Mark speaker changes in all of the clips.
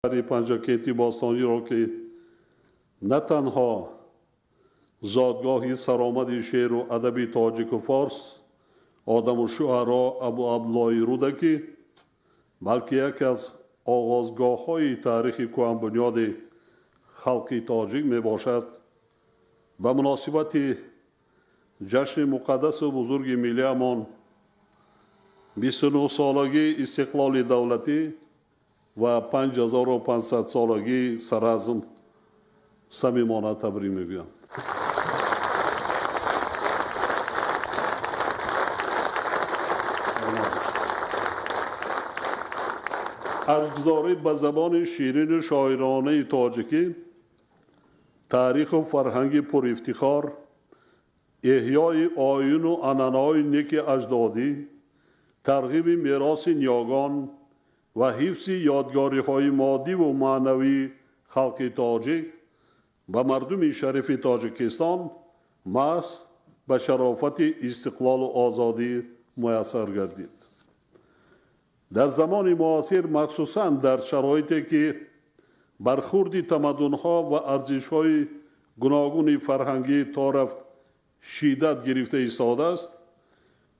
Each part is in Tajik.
Speaker 1: Панҷакенти бостониро, ки на танҳо зодгоҳи саромади шеъру адаби тоҷику форс, одаму шуаро Абу Абдуллои Рӯдакӣ, балки яке аз оғозгоҳҳои таърихи куҳанбунёди халқи тоҷик мебошад, ба муносибати ҷашни муқаддасу бузурги миллиамон, 29-солагии истиқлоли давлатӣ ва 5500-солагии Саразм самимона табрик мегӯям. Арҷгузорӣ ба забони ширину шоиронаи тоҷикӣ, таъриху фарҳанги пурифтихор, эҳёи оину анъанаҳои неки аҷдодӣ, тарғиби мероси ниёгон ва ҳифзи ёдгориҳои моддиву маънавии халқи тоҷик ба мардуми шарифи Тоҷикистон маҳз ба шарофати истиқлолу озодӣ муяссар гардид. Дар замони муосир, махсусан дар шароите ки бархурди тамаддунҳо ва арзишҳои гуногуни фарҳангӣ то рафт шиддат гирифта истодааст,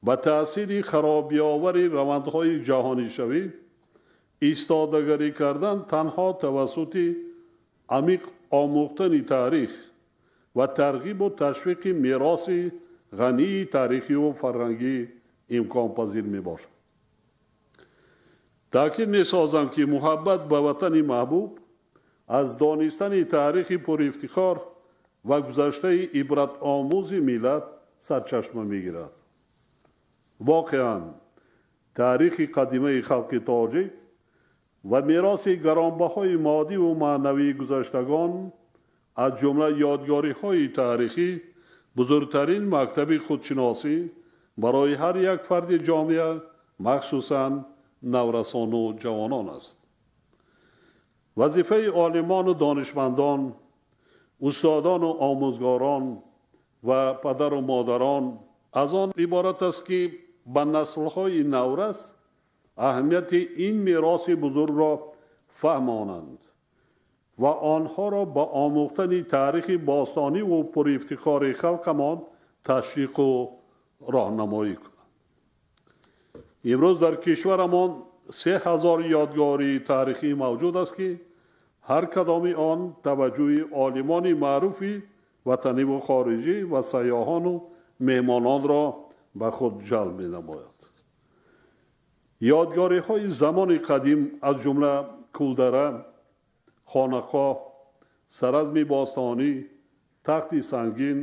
Speaker 1: ба таъсири харобиовари равандҳои ҷаҳонишавӣ истодагарӣ кардан танҳо тавассути амиқ омӯхтани таърих ва тарғибу ташвиқи мероси ғании таърихиву фарҳангӣ имконпазир мебошад. Таъкид месозам, ки муҳаббат ба ватани маҳбуб аз донистани таърихи пурифтихор ва гузаштаи ибратомӯзи миллат сарчашма мегирад. Воқеан, таърихи қадимаи халқи тоҷик ва мероси гаронбаҳои моддиву маънавии гузаштагон, аз ҷумла ёдгориҳои таърихӣ, бузургтарин мактаби худшиносӣ барои ҳар як фарди ҷомеа, махсусан наврасону ҷавонон аст. Вазифаи олимону донишмандон, устодону омӯзгорон ва падару модарон аз он иборат аст, ки ба наслҳои наврас аҳамияти ин мероси бузургро фаҳмонанд ва онҳоро ба омӯхтани таърихи бостониву пурифтихори халқамон ташвиқу роҳнамоӣ кунанд. Имрӯз дар кишварамон 3000 ёдгории таърихӣ мавҷуд аст, ки ҳар кадоми он таваҷҷӯҳи олимони маъруфи ватаниву хориҷӣ ва сайёҳону меҳмононро ба худ ҷалб менамояд. Ёдгориҳои замони қадим, аз ҷумла Кулдара, Хонақоҳ, Саразми бостонӣ, Тахти Сангин,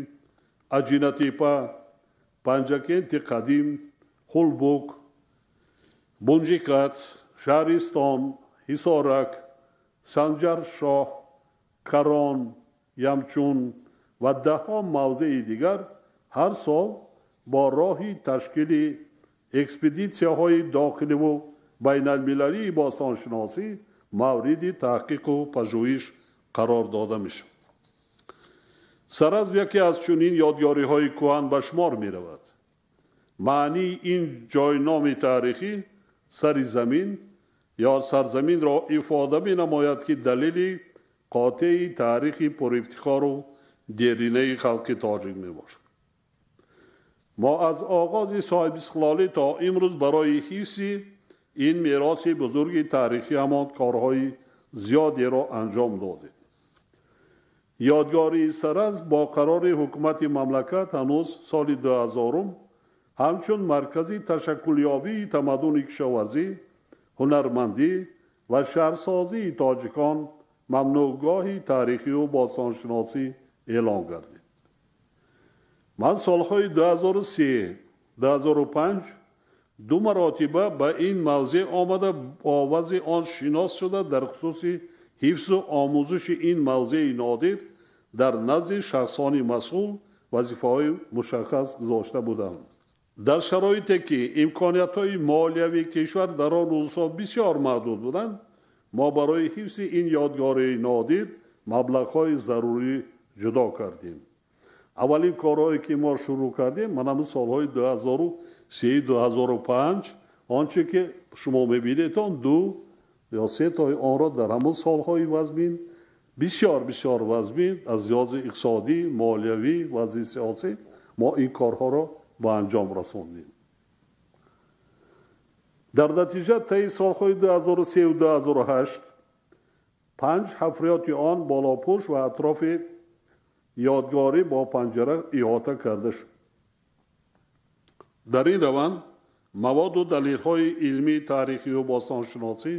Speaker 1: Аҷинатипа, Панҷакенти қадим, Ҳулбук, Бунҷикат, Шаҳристон, Ҳисорак, Санҷаршоҳ, Карон, Ямчун ва даҳҳо мавзеи дигар ҳар сол бо роҳи ташкили экспедитсияҳои дохиливу байналмилалии бостоншиносӣ мавриди таҳқиқу пажӯҳиш қарор дода мешавад. Саразм яке аз чунин ёдгориҳои кӯҳан ба шумор меравад. Маънии ин ҷойноми таърихӣ сари замин ё сарзаминро ифода менамояд, ки далели қотеи таърихи пурифтихору деринаи халқи тоҷик мебошад. Мо аз оғози соҳибистиқлолӣ то имрӯз барои ҳифзи ин мероси бузурги таърихиамон корҳои зиёдеро анҷом додем. Ёдгории Саразм бо қарори ҳукумати мамлакат ҳанӯз соли 2000 ҳамчун маркази ташаккулёбии тамаддуни кишоварзӣ, ҳунармандӣ ва шаҳрсозии тоҷикон мамнӯъгоҳи таърихиву бостоншиносӣ эълон гардид. Ман солҳои 2003, 2005 ду маротиба ба ин мавзеъ омада, бо вазъи он шинос шуда, дар хусуси ҳифзу омӯзиши ин мавзеи нодир дар назди шахсони масъул вазифаҳои мушаххас гузошта будам. Дар шароите ки имкониятҳои молиявии кишвар дар он рӯзҳо бисёр маҳдуд буданд, мо барои ҳифзи ин ёдгории нодир маблағҳои зарурӣ ҷудо кардем. Аввалин корҳое ки мо шурӯъ кардем, ман ҳамин солҳои 2003, 2005, он че ки шумо мебинед, он ду ё се тои онро дар ҳамон солҳои вазмин, бисёр бисёр вазмин аз лиҳози иқтисодӣ, молиявӣ, вазъи сиёсӣ мо ин корҳоро ба анҷом расондем. Дар натиҷа таи солҳои 2003 2008 панҷ ҳафриёти он болопӯш ва атрофи ёдгорӣ бо панҷара иҳота карда шуд. Дар ин раванд маводу далелҳои илмии таърихию бостоншиносӣ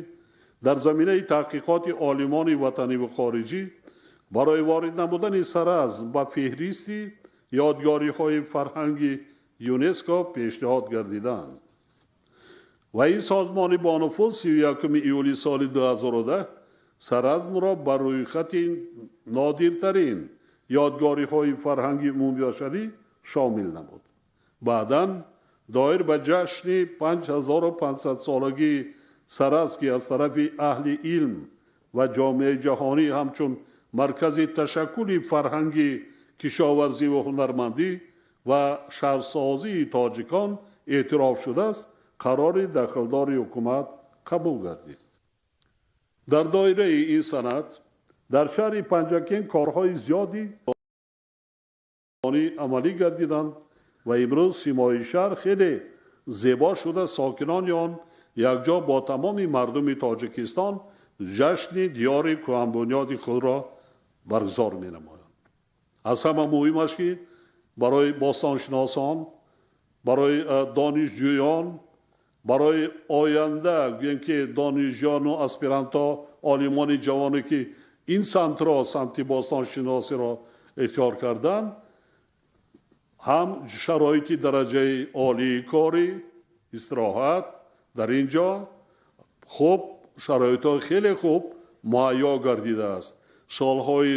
Speaker 1: дар заминаи таҳқиқоти олимони ватанӣ ва хориҷӣ барои ворид намудани Саразм ба феҳристи ёдгориҳои фарҳанги ЮНЕСКО пешниҳод гардиданд. Ва ин созмони бонуфуз 31 июли соли 2010 Саразмро ба рӯйхати нодиртарин ёдгориҳои фарҳанги умумибашарӣ шомил намуд. Баъдан доир ба ҷашни 5500-солагии Саразм, ки аз тарафи аҳли илм ва ҷомеаи ҷаҳонӣ ҳамчун маркази ташаккули фарҳанги кишоварзӣ ва ҳунармандӣ ва шаҳрсозии тоҷикон эътироф шудааст, қарори дахлдори ҳукумат қабул гардид. Дар доираи ин санад дар шаҳри Панҷакент корҳои зиёди амалӣ гардиданд ва имрӯз симои шаҳр хеле зебо шуда, сокинони он якҷо бо тамоми мардуми Тоҷикистон ҷашни диёри кӯҳанбунёди худро баргузор менамоянд. Аз ҳама муҳимаш, ки барои бостоншиносон, барои донишҷӯён, барои оянда гӯем ки донишҷӯёну аспирантҳо, олимони ҷавоне ки ин самтро, самти бостоншиносиро ихтиёр карданд, ҳам шароити дараҷаи олии корӣ, истироҳат дар ин ҷо хуб, шароитҳо хеле хуб муҳайё гардидааст. Солҳои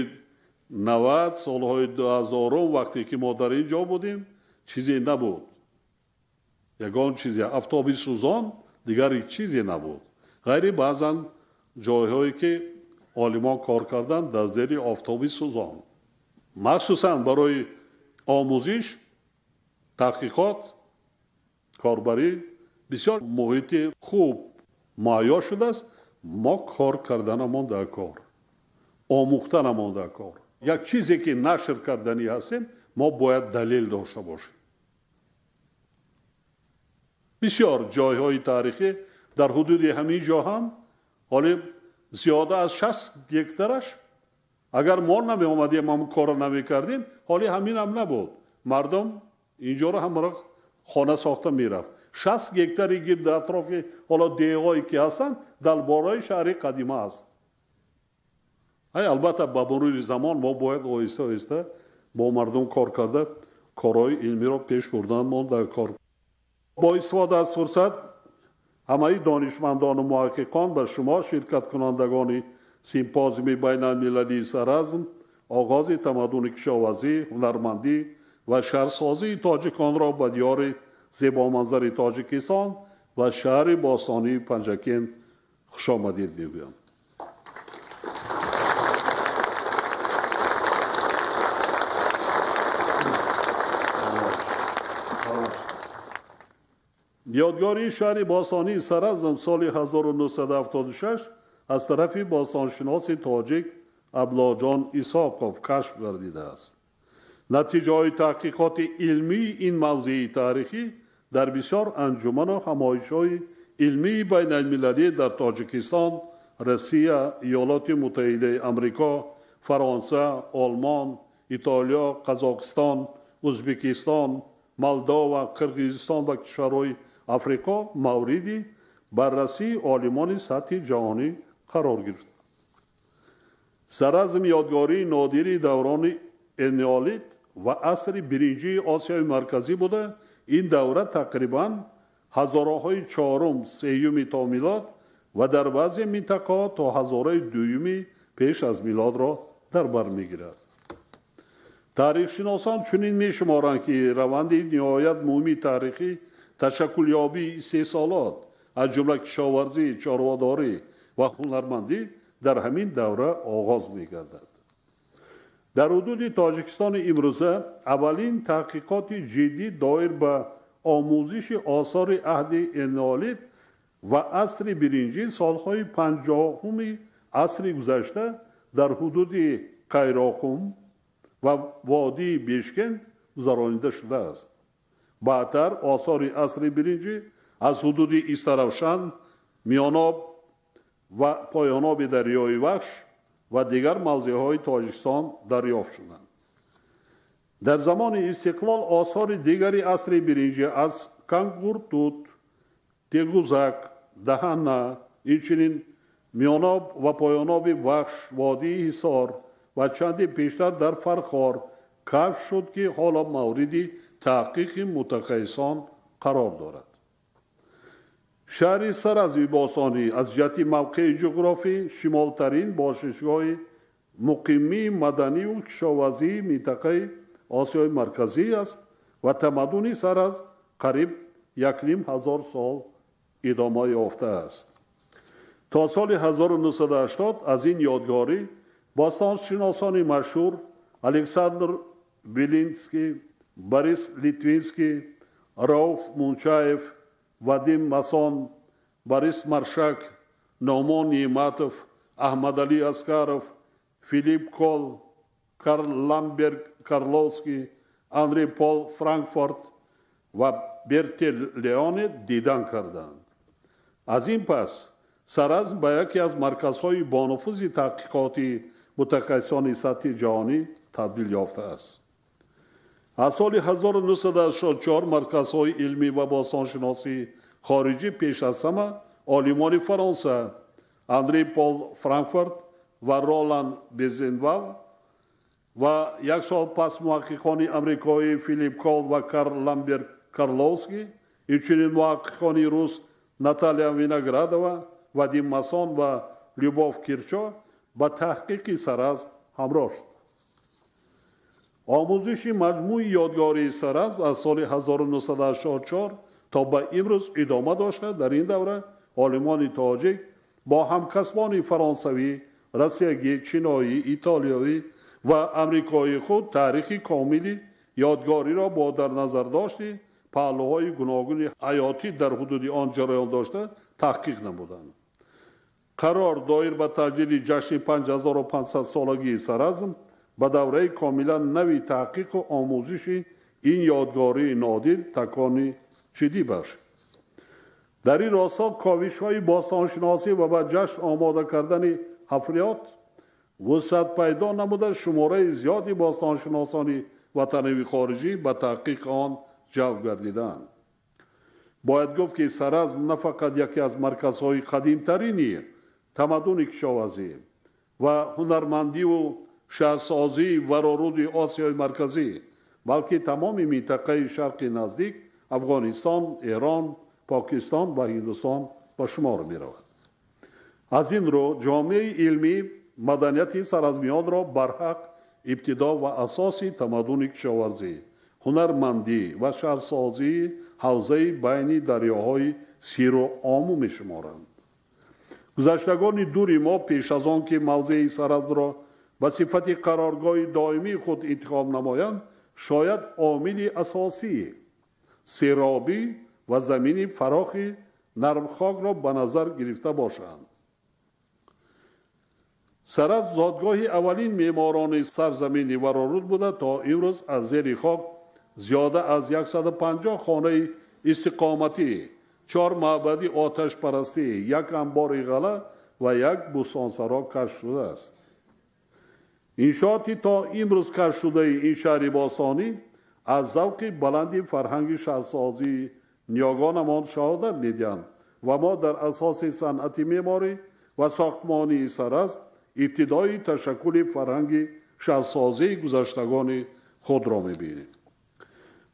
Speaker 1: 90, солҳои 2000 вақте ки мо дар ин ҷо будем, чизе набуд. Ягон чизе, автоби сӯзон, дигар чизе набуд. Ғайри баъзан ҷойҳое ки олимон кор карданд дар зери офтоби сӯзон. Махсусан барои омӯзиш, таҳқиқот, корбарӣ бисёр муҳити хуб муҳайё шудааст. Мо кор карданамон дар кор, омӯхтанамон дар кор. Як чизе ки нашр карданӣ ҳастем, мо бояд далел дошта бошем. Бисёр ҷойҳои таърихӣ дар ҳудуди ҳамин ҷо ҳам ҳоле зиёда аз 60 гектараш, агар мо намеомадем, ҳамон корро намекардем, ҳоле ҳамин ҳам набуд. Мардум инҷоро ҳамаро хона сохта мерафт. 60 гектари гирди атрофи ҳоло деҳҳое ки ҳастанд, дар болои шаҳри қадима аст. Ай, албатта, ба мурури замон мо бояд оҳиста оҳиста бо мардум кор карда, корҳои илмиро пеш бурдан мо дар кор. Бо истифода аз фурсат ҳамаи донишмандону муҳаққиқон ба шумо, ширкаткунандагони симпозиуми байналмилалии Саразм, оғози тамаддуни кишоварзӣ, ҳунармандӣ ва шаҳрсозии тоҷиконро ба диёри зебоманзари Тоҷикистон ва шаҳри бостонии Панҷакент хушомадид мегӯям. Ёдгории шаҳри бостонии Саразм соли 1976 аз тарафи бостоншиноси тоҷик Аблоҷон Исоқов кашф гардидааст. Натиҷаҳои таҳқиқоти илмии ин мавзеи таърихӣ дар бисёр анҷуману ҳамоишҳои илмии байналмилалӣ дар Тоҷикистон, Россия, Иёлоти Муттаҳидаи Амрико, Фаронса, Олмон, Итолиё, Қазоқистон, Ӯзбекистон, Молдова, Қирғизистон ва кишварҳои Африқо мавриди баррасии олимони сатҳи ҷаҳонӣ қарор гирифт. Саразм ёдгории нодири даврони энеолит ва асри биринҷии Осиёи Марказӣ буда, ин давра тақрибан ҳазораҳои чорум, сеюми то милод ва дар баъзе минтақаҳо то ҳазораи дуюми пеш аз милодро дар бар мегирад. Таърихшиносон чунин мешуморанд, ки раванди ниҳоят муҳими таърихӣ ташаккулёбии истеҳсолот, аз ҷумла кишоварзӣ, чорводорӣ ва ҳунармандӣ дар ҳамин давра оғоз мегардад. Дар ҳудуди Тоҷикистони имрӯза аввалин таҳқиқоти ҷиддӣ доир ба омӯзиши осори аҳди энеолит ва асри биринҷӣ солҳои 50-уми асри гузашта дар ҳудуди Қайроқум ва водии Бешкент гузаронида шудааст. Баъдтар осори асри биринҷӣ аз ҳудуди Истаравшан, Миёноб ва поёноби дарёи Вахш ва дигар мавзеъҳои Тоҷикистон дарёфт шуданд. Дар замони истиқлол осори дигари асри биринҷӣ аз Кангуртут, Тегузак, Даҳана, инчунин Миёноб ва поёноби Вахш, водии Ҳисор ва чанде пештар дар Фархор кашф шуд, ки ҳоло мавриди таҳқиқи мутахассисон қарор дорад. Шаҳри Саразми бостонӣ аз ҷиҳати мавқеи ҷуғрофӣ шимолтарин бошишгоҳи муқимии маданию кишоварзии минтақаи Осиёи Марказӣ аст ва тамаддуни Саразм қариб 1500 сол идома ёфтааст. То соли 1980 аз ин ёдгорӣ бостоншиносони машҳур Александр Белинский, Борис Литвинский, Рауф Мунчаев, Вадим Масон, Борис Маршак, Номон Неъматов, Аҳмадалӣ Аскаров, Филипп Кол, Карл Ламберг Карловский, Анри Пол Франкфурт ва Бертел Леоне дидан карданд. Аз ин пас Саразм ба яке аз марказҳои бонуфузи таҳқиқоти мутахассисони сатҳи ҷаҳонӣ табдил ёфтааст. Аз соли 1964 марказҳои илмӣ ва бостоншиносии хориҷӣ пеш аз ҳама олимони Фаронса Анри Пол Франкфурт ва Ролан Безенвал ва як сол пас муҳаққиқони амрикоӣ Филипп Кол ва Карл Ламберг Карловский, инчунин муҳаққиқони рус Наталья Виноградова, Вадим Масон ва Любов Кирчо ба таҳқиқи Саразм ҳамроҳ шуд. Омӯзиши маҷмӯи ёдгории Саразм аз соли 1984 то ба имрӯз идома дошта. Дар ин давра олимони тоҷик бо ҳамкасбони фаронсавӣ, россиягӣ, чиноӣ, итолиёӣ ва амрикоии худ таърихи комили ёдгориро бо дар назардошти паҳлӯҳои гуногуни ҳаётӣ дар ҳудуди он ҷараён дошта таҳқиқ намуданд. Қарор доир ба таҷлили ҷашни 5500 солагии Саразм ба давраи комилан нави таҳқиқу омӯзиши ин ёдгории нодир такони ҷиддӣ бахшид. Дар ин росто ковишҳои бостоншиносӣ ва ба ҷашн омода кардани ҳафриёт вусъат пайдо намуда, шумораи зиёди бостоншиносони ватаниву хориҷӣ ба таҳқиқи он ҷалб гардиданд. Бояд гуфт, ки Саразм на фақат яке аз марказҳои қадимтарини тамаддуни кишоварзӣ ва ҳунармандиву шаҳрсозии вароруди Осиёи Марказӣ, балки тамоми минтақаи Шарқи Наздик, Афғонистон, Эрон, Покистон ва Ҳиндустон ба шумор меравад. Аз ин рӯ ҷомеаи илмӣ маданияти саразмиёнро барҳақ ибтидо ва асоси тамаддуни кишоварзӣ, ҳунармандӣ ва шаҳрсозии ҳавзаи байни дарёҳои Сиру Ому мешуморанд. Гузаштагони дури мо пеш аз он ки мавзеи Саразмро ба сифати қароргоҳи доимии худ интихоб намоянд, шояд омили асосии серобӣ ва замини фарохи нармхокро ба назар гирифта бошанд. Саразм зодгоҳи аввалин меъморони сарзамини вароруд буда, то имрӯз аз зери хок зиёда аз 150 хонаи истиқоматӣ, 4 маъбади оташпарастӣ, як анбори ғала ва як бӯстонсаро кашф шудааст. Иншооти то имрӯз кашф шудаи ин шаҳри бостонӣ аз завқи баланди фарҳанги шаҳрсозии ниёгонамон шаҳодат медиҳанд ва мо дар асоси санъати меъморӣ ва сохтмонии Саразм ибтидои ташаккули фарҳанги шаҳрсозии гузаштагони худро мебинем.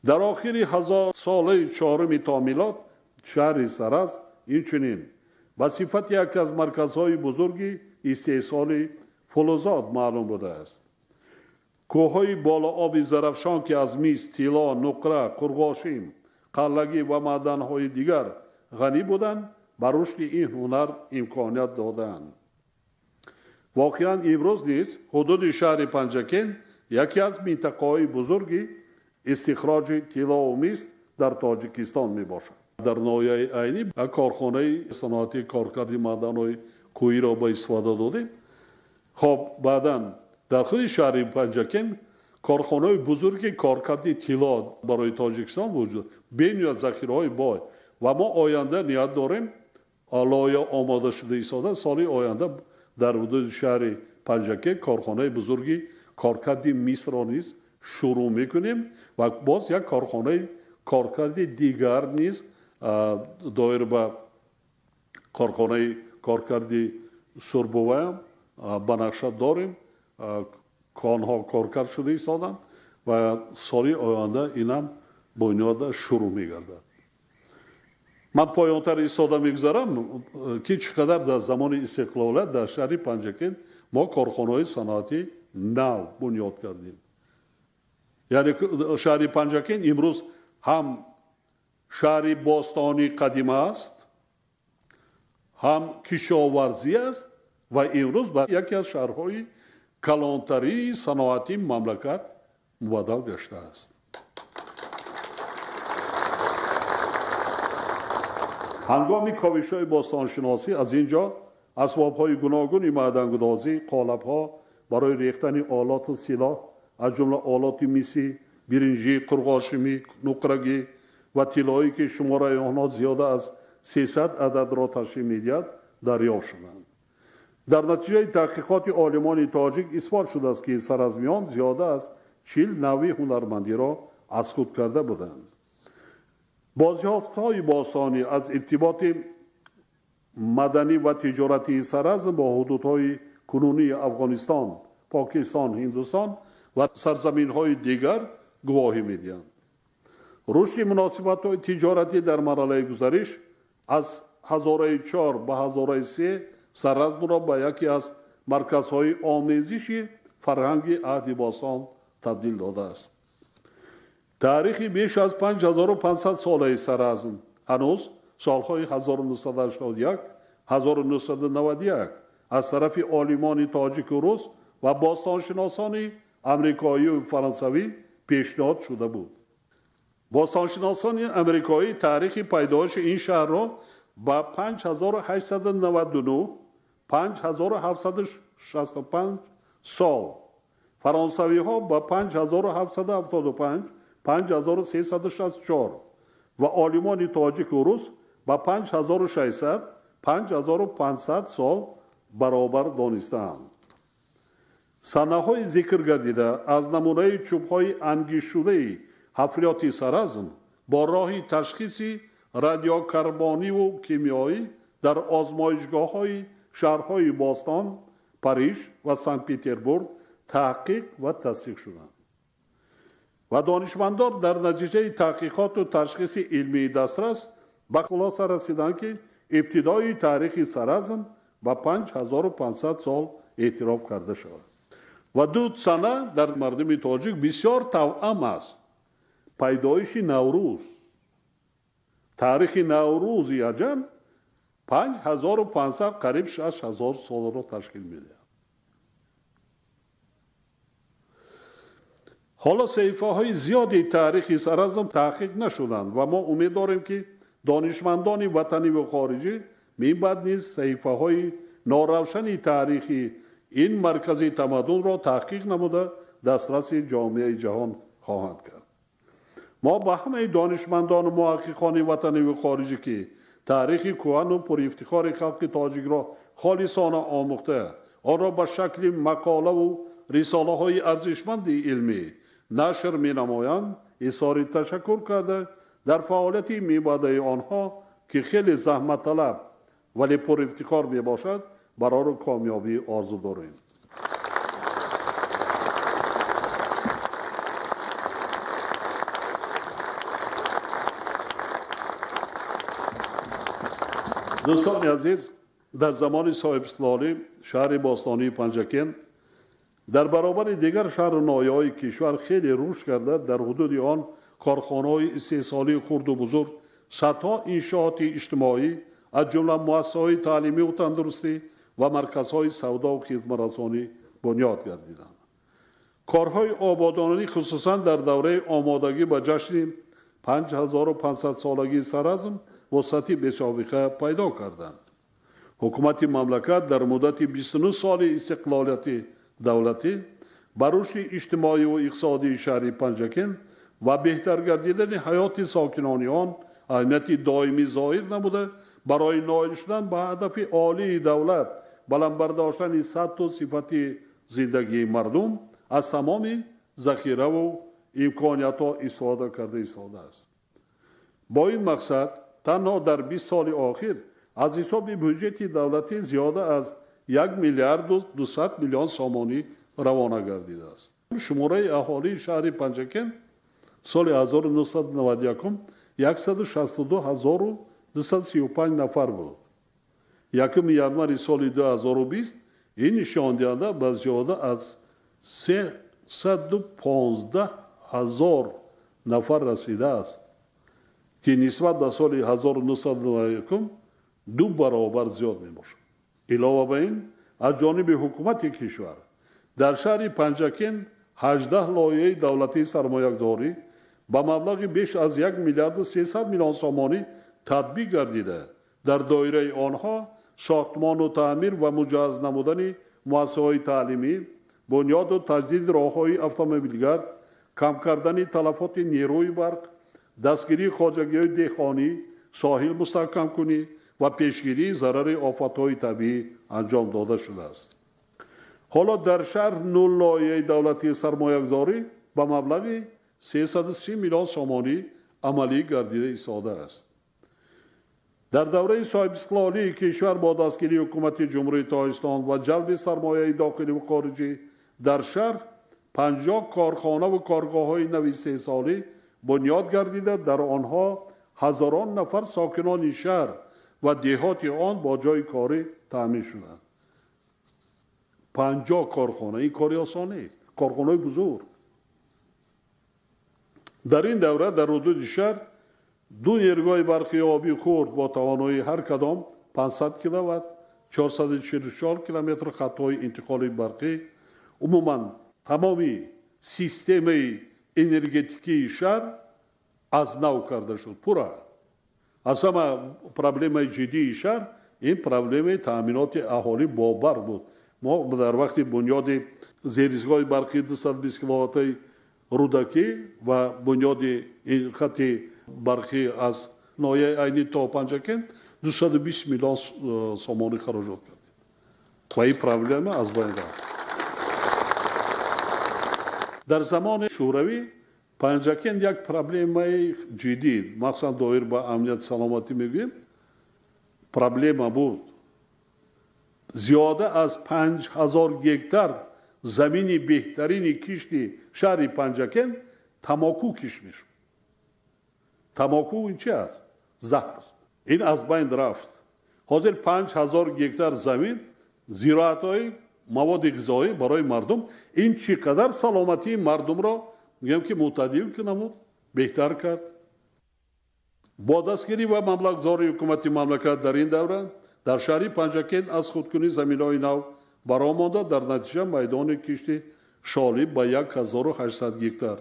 Speaker 1: Дар охири ҳазорсолаи чоруми то милод шаҳри Саразм инчунин ба сифати яке аз марказҳои бузурги истеҳсоли фулузот маълум будааст. Кӯҳҳои болооби Зарафшон, ки аз мис, тилло, нуқра, қурғошин, қаллагӣ ва маъданҳои дигар ғанӣ буданд, ба рушди ин ҳунар имконият додаанд. Воқеан имрӯз низ ҳудуди шаҳри Панҷакент яке аз минтақаҳои бузурги истихроҷи тиллову мис дар Тоҷикистон мебошад. Дар ноҳияи Айнӣ корхонаи саноатии коркарди маъданҳои кӯҳиро ба истифода додем. Хоб, баъдан дар худи шаҳри Панҷакент корхонаҳои бузурги коркарди тилло барои Тоҷикистон вуҷуд бениҳоят захираҳои бой ва мо оянда ният дорем, лоиҳа омода шуда истода, соли оянда дар ҳудуди шаҳри Панҷакент корхонаи бузурги коркарди мисро низ шурӯъ мекунем ва боз як корхонаи коркарди дигар низ доир ба корхонаи коркарди сурбуваям ба нақша дорем. Конҳо коркард шуда истоданд ва соли оянда инам бунёда шурӯъ мегардад. Ман поёнтар истода мегузарам, ки чӣ қадар дар замони истиқлолият дар шаҳри Панҷакент мо корхонаҳои саноатӣ нав бунёд кардем. Яъне шаҳри Панҷакент имрӯз ҳам шаҳри бостонии қадима аст, ҳам кишоварзӣ аст ва имрӯз ба яке аз шаҳрҳои калонтарини саноатии мамлакат мубаддал гаштааст. Ҳангоми ковишҳои бостоншиносӣ аз ин ҷо асбобҳои гуногуни маъдангудозӣ, қолабҳо барои рехтани олоту силоҳ, аз ҷумла олоти мисӣ, биринҷӣ, қурғошимӣ, нуқрагӣ ва тиллоӣ, ки шумораи онҳо зиёда аз 300 ададро ташкил медиҳад, дарёфт шуданд. Дар натиҷаи таҳқиқоти олимони тоҷик исбот шудааст, ки саразмиён зиёда аз 40 навъи ҳунармандиро аз худ карда буданд. Бозёфтҳои бостонӣ аз иртиботи маданӣ ва тиҷоратии Саразм бо ҳудудҳои кунунии Афғонистон, Покистон, Ҳиндустон ва сарзаминҳои дигар гувоҳӣ медиҳанд. Рушди муносибатҳои тиҷоратӣ дар марҳалаи гузариш аз ҳазораи 4 ба ҳазораи 3 Саразмро ба яке аз марказҳои омезиши фарҳанги аҳди бостон табдил додааст. Таърихи беш аз 5500 солаи Саразм ҳанӯз солҳои 1981 1991 аз тарафи олимони тоҷику рус ва бостоншиносони амрикоию фаронсавӣ пешниҳод шуда буд. Бостоншиносони амрикоӣ таърихи пайдоиши ин шаҳрро ба 5899 5765 сол, фаронсавиҳо ба 5775 5364 ва олимони тоҷику рус ба 5600 5500 сол баробар донистаанд. Санаҳои зикр гардида аз намунаи чӯбҳои ангишшудаи ҳафриёти Саразм бо роҳи ташхиси радиокарбониву кимиёӣ дар озмоишгоҳҳои шаҳрҳои бостон, Париж ва Санкт-Петербург таҳқиқ ва тасдиқ шуданд. Ва донишмандон дар натиҷаи таҳқиқоту ташхиси илмии дастрас ба хулоса расиданд, ки ибтидои таърихи Саразм ба 5500 сол эътироф карда шавад. Ва ду сана дар мардуми тоҷик бисёр тавъам аст. Пайдоиши Наврӯз, таърихи Наврӯзи аҷам 5500 қариб 6000 солро ташкил медиҳад. Ҳоло саҳифаҳои зиёди таърихи Саразм таҳқиқ нашуданд ва мо умед дорем, ки донишмандони ватанӣ ва хориҷӣ минбаъд низ саҳифаҳои норавшани таърихи ин маркази тамаддунро таҳқиқ намуда дастраси ҷомеаи ҷаҳон хоҳанд кард. Мо ба ҳамаи донишмандону муҳаққиқони ватанӣ ва хориҷӣ, ки таърихи кӯҳану пурифтихори халқи тоҷикро холисона омӯхта, онро ба шакли мақолаву рисолаҳои арзишманди илмӣ нашр менамоянд, изҳори ташаккур карда, дар фаъолияти мебаъдаи онҳо, ки хеле заҳматталаб вале пурифтихор мебошад, барору комёбӣ орзу дорем. Дӯстони азиз, дар замони соҳибистиқлолӣ шаҳри бостонии Панҷакент дар баробари дигар шаҳру ноҳияҳои кишвар хеле рушд карда, дар ҳудуди он корхонаҳои истеҳсолии хурду бузург, садҳо иншооти иҷтимоӣ, аз ҷумла муассисаҳои таълимию тандурустӣ ва марказҳои савдову хизматрасонӣ бунёд гардиданд. Корҳои ободонӣ хусусан дар давраи омодагӣ ба ҷашни 5500 солагии Саразм вусъати бесобиқа пайдо карданд. Ҳукумати мамлакат дар муддати 29 соли истиқлолияти давлатӣ ба рушди иҷтимоиву иқтисодии шаҳри Панҷакент ва беҳтар гардидани ҳаёти сокинони он аҳамияти доимӣ зоҳир намуда, барои ноил шудан ба ҳадафи олии давлат, баланд бардоштани сатҳу сифати зиндагии мардум аз тамоми захираву имкониятҳо истифода карда истодааст. Бо ин мақсад танҳо дар 20 соли охир аз ҳисоби бюҷети давлатӣ зиёда аз 1 миллиарду 200 миллион сомонӣ равона гардидааст. Шумораи аҳолии шаҳри Панҷакент соли 1991 162 235 нафар буд. 1 январи соли 2020 ин нишондиҳанда ба зиёда аз 315 ҳазор нафар расидааст, ки нисбат ба соли 1991 ду баробар зиёд мебошад. Илова ба ин, аз ҷониби ҳукумати кишвар дар шаҳри Панҷакент 18 лоиҳаи давлатии сармоягузорӣ ба маблағи беш аз 1 миллиарду 300 миллион сомонӣ татбиқ гардида, дар доираи онҳо сохтмону таъмир ва муҷаҳҳаз намудани муассисаҳои таълимӣ, бунёду таҷдиди роҳҳои автомобилгард, кам кардани талафоти нерӯи барқ, дастгирии хоҷагиҳои деҳқонӣ, соҳил мустаҳкамкунӣ ва пешгирии зарари офатҳои табиӣ анҷом дода шудааст. Ҳоло дар шаҳр 0 лоиҳаи давлатии сармоягузорӣ ба маблағи 330 миллион сомонӣ амалӣ гардида истодааст. Дар давраи соҳибистиқлолии кишвар бо дастгирии ҳукумати Ҷумҳурии Тоҷикистон ва ҷалби сармояи дохилӣ ва хориҷӣ дар шаҳр 50 корхонаву коргоҳҳои нави истеҳсолӣ бунёд гардида, дар онҳо ҳазорон нафар сокинони шаҳр ва деҳоти он бо ҷойи корӣ таъмин шуданд. 50 корхона, ин кори осон нест, корхонаҳои бузург. Дар ин давра дар ҳудуди шаҳр ду нерӯгоҳи барқи обӣ хурд бо тавоноии ҳар кадом 500 киловатт, 444 километр хатҳои интиқоли барқӣ, умуман тамоми системаи энергетикии шаҳр аз нав карда шуд пурра. Аз ҳама проблемаи ҷиддии шаҳр ин проблемаи таъминоти аҳолӣ бо барқ буд. Мо дар вақти бунёди зеризгоҳи барқи 220 киловаттаи Рӯдакӣ ва бунёди хати барқӣ аз ноҳияи Айнӣ то Панҷакент 220 миллион сомонӣ хароҷот кардем ва ин проблема аз байн рафт. Дар замони Шӯравӣ Панҷакент як проблемаи ҷиддӣ, махсусан доир ба амнияти саломатӣ мегӯем, проблема буд. Зиёда аз 5000 гектар замини беҳтарини кишти шаҳри Панҷакент тамоку кишт мешуд. Тамоку ин чи аст? Заҳр аст. Ин аз байн рафт. Ҳозир 5000 гектар замин зироатҳои маводи ғизоӣ барои мардум, ин чӣ қадар саломатии мардумро мегӯям ки мӯътадил намуд, беҳтар кард. Бо дастгирӣ ва маблағгузории ҳукумати мамлакат дар ин давра дар шаҳри Панҷакент аз худкунии заминҳои нав баро монда, дар натиҷа майдони кишти шолӣ ба 1800 гектар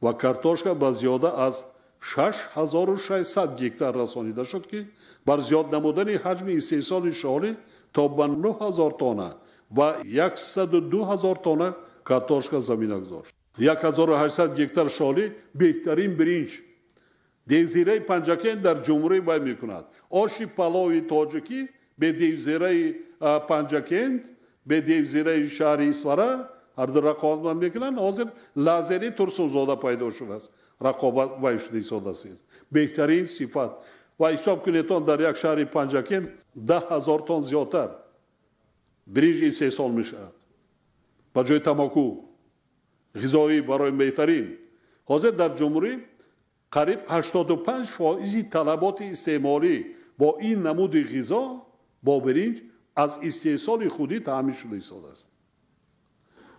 Speaker 1: ва картошка ба зиёда аз 6600 гектар расонида шуд, ки бар зиёд намудани ҳаҷми истеҳсоли шолӣ то ба 9000 тонна ва 102 000 тонна картошка замина гузошт. 1800 гектар шолӣ беҳтарин биринҷ девзираи Панҷакент дар ҷумҳурӣ вай мекунад. Оши палови тоҷикӣ бе девзираи Панҷакент, бе девзираи шаҳри Исфара ҳарду рақобат мекунанд. Ҳозир лазери Турсунзода пайдо шудааст, рақобат вай шуда истодааст. Беҳтарин сифат. Ва ҳисоб кунед, он дар як шаҳри Панҷакент 10 000 тонн зиёдтар биринҷ истеҳсол мешавад ба ҷои тамоку, ғизоӣ барои беҳтарин. Ҳозир дар ҷумҳурӣ қариб 85% талаботи истеъмолӣ бо ин намуди ғизо, бо биринҷ аз истеҳсоли худӣ таъмин шуда истодааст.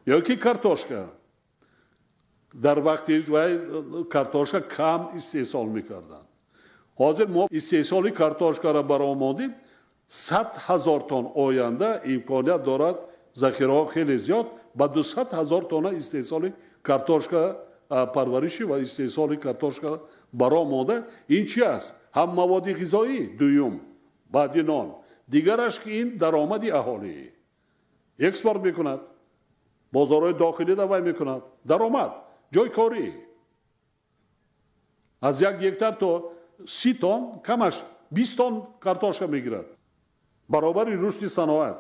Speaker 1: Ё ки картошка, дар вақти вай картошка кам истеҳсол мекарданд. Ҳозир мо истеҳсоли картошкаро баромондем 100 000 тонн, оянда имконият дорад, захираҳо хеле зиёд, ба 200 000 тонна истеҳсоли картошка Парвариши ва истеҳсоли картошка баро монда. Ин чи аст? Ҳам маводи ғизоӣ, дуюм баъди нон, дигараш ки ин даромади аҳолӣ, экспорт мекунад, бозорҳои дохилӣ давай мекунад, даромад, ҷойи корӣ. Аз 1 гектар то 30 тонн, камаш 20 тонн картошка мегирад. Баробари рушди саноат,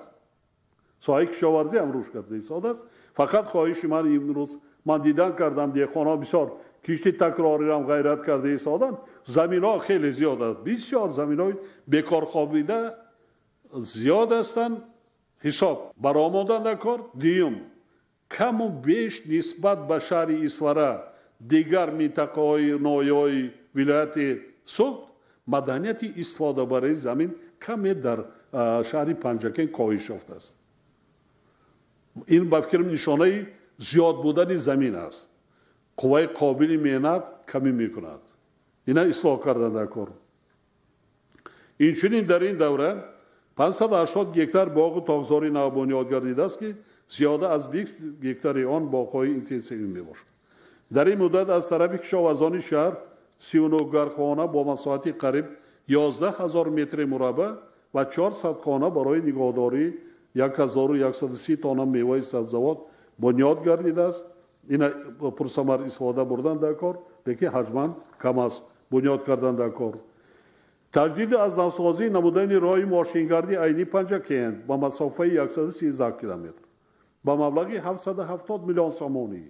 Speaker 1: соҳаи кишоварзӣ ҳам рушд карда истодааст. Фақат хоҳиши ман имрӯз, ман дидан кардам, деҳқонҳо бисёр кишти такрориам ғайрат карда истоданд. Заминҳо хеле зиёд аст, бисёр заминҳои бекорхобида зиёд ҳастанд, ҳисоб баромодан дар кор. Дуюм, каму беш нисбат ба шаҳри Исфара, дигар минтақаҳои ноҳияҳои вилояти Суғд маданияти истифодабарии замин каме дар шаҳри Панҷакент коҳиш ёфтааст. Ин ба фикрам нишонаи зиёд будани замин аст. Қувваи қобили меҳнат камӣ мекунад. Ина ислоҳ кардан дар кор. Инчунин дар ин давра 580 гектар боғу токзори навбунёд гардидааст, ки зиёда аз 20 гектари он боғҳои интенсивӣ мебошад. Дар ин муддат аз тарафи кишоварзони шаҳр 39 гархона бо масоҳати қариб 11 ҳазор метри мураббаъ ва 400 хона барои нигоҳдории 1130 тонна меваи сабзавот бунёд гардидааст. Ина пурсамар истифода бурдан дар кор, лекин ҳаҷман кам аст бунёд кардан дар кор. Таҷдиди аз навсозӣ намудани роҳи мошингардӣ Айни Панҷакент ба масофаи 113 километр ба маблағи 770 миллион сомонӣ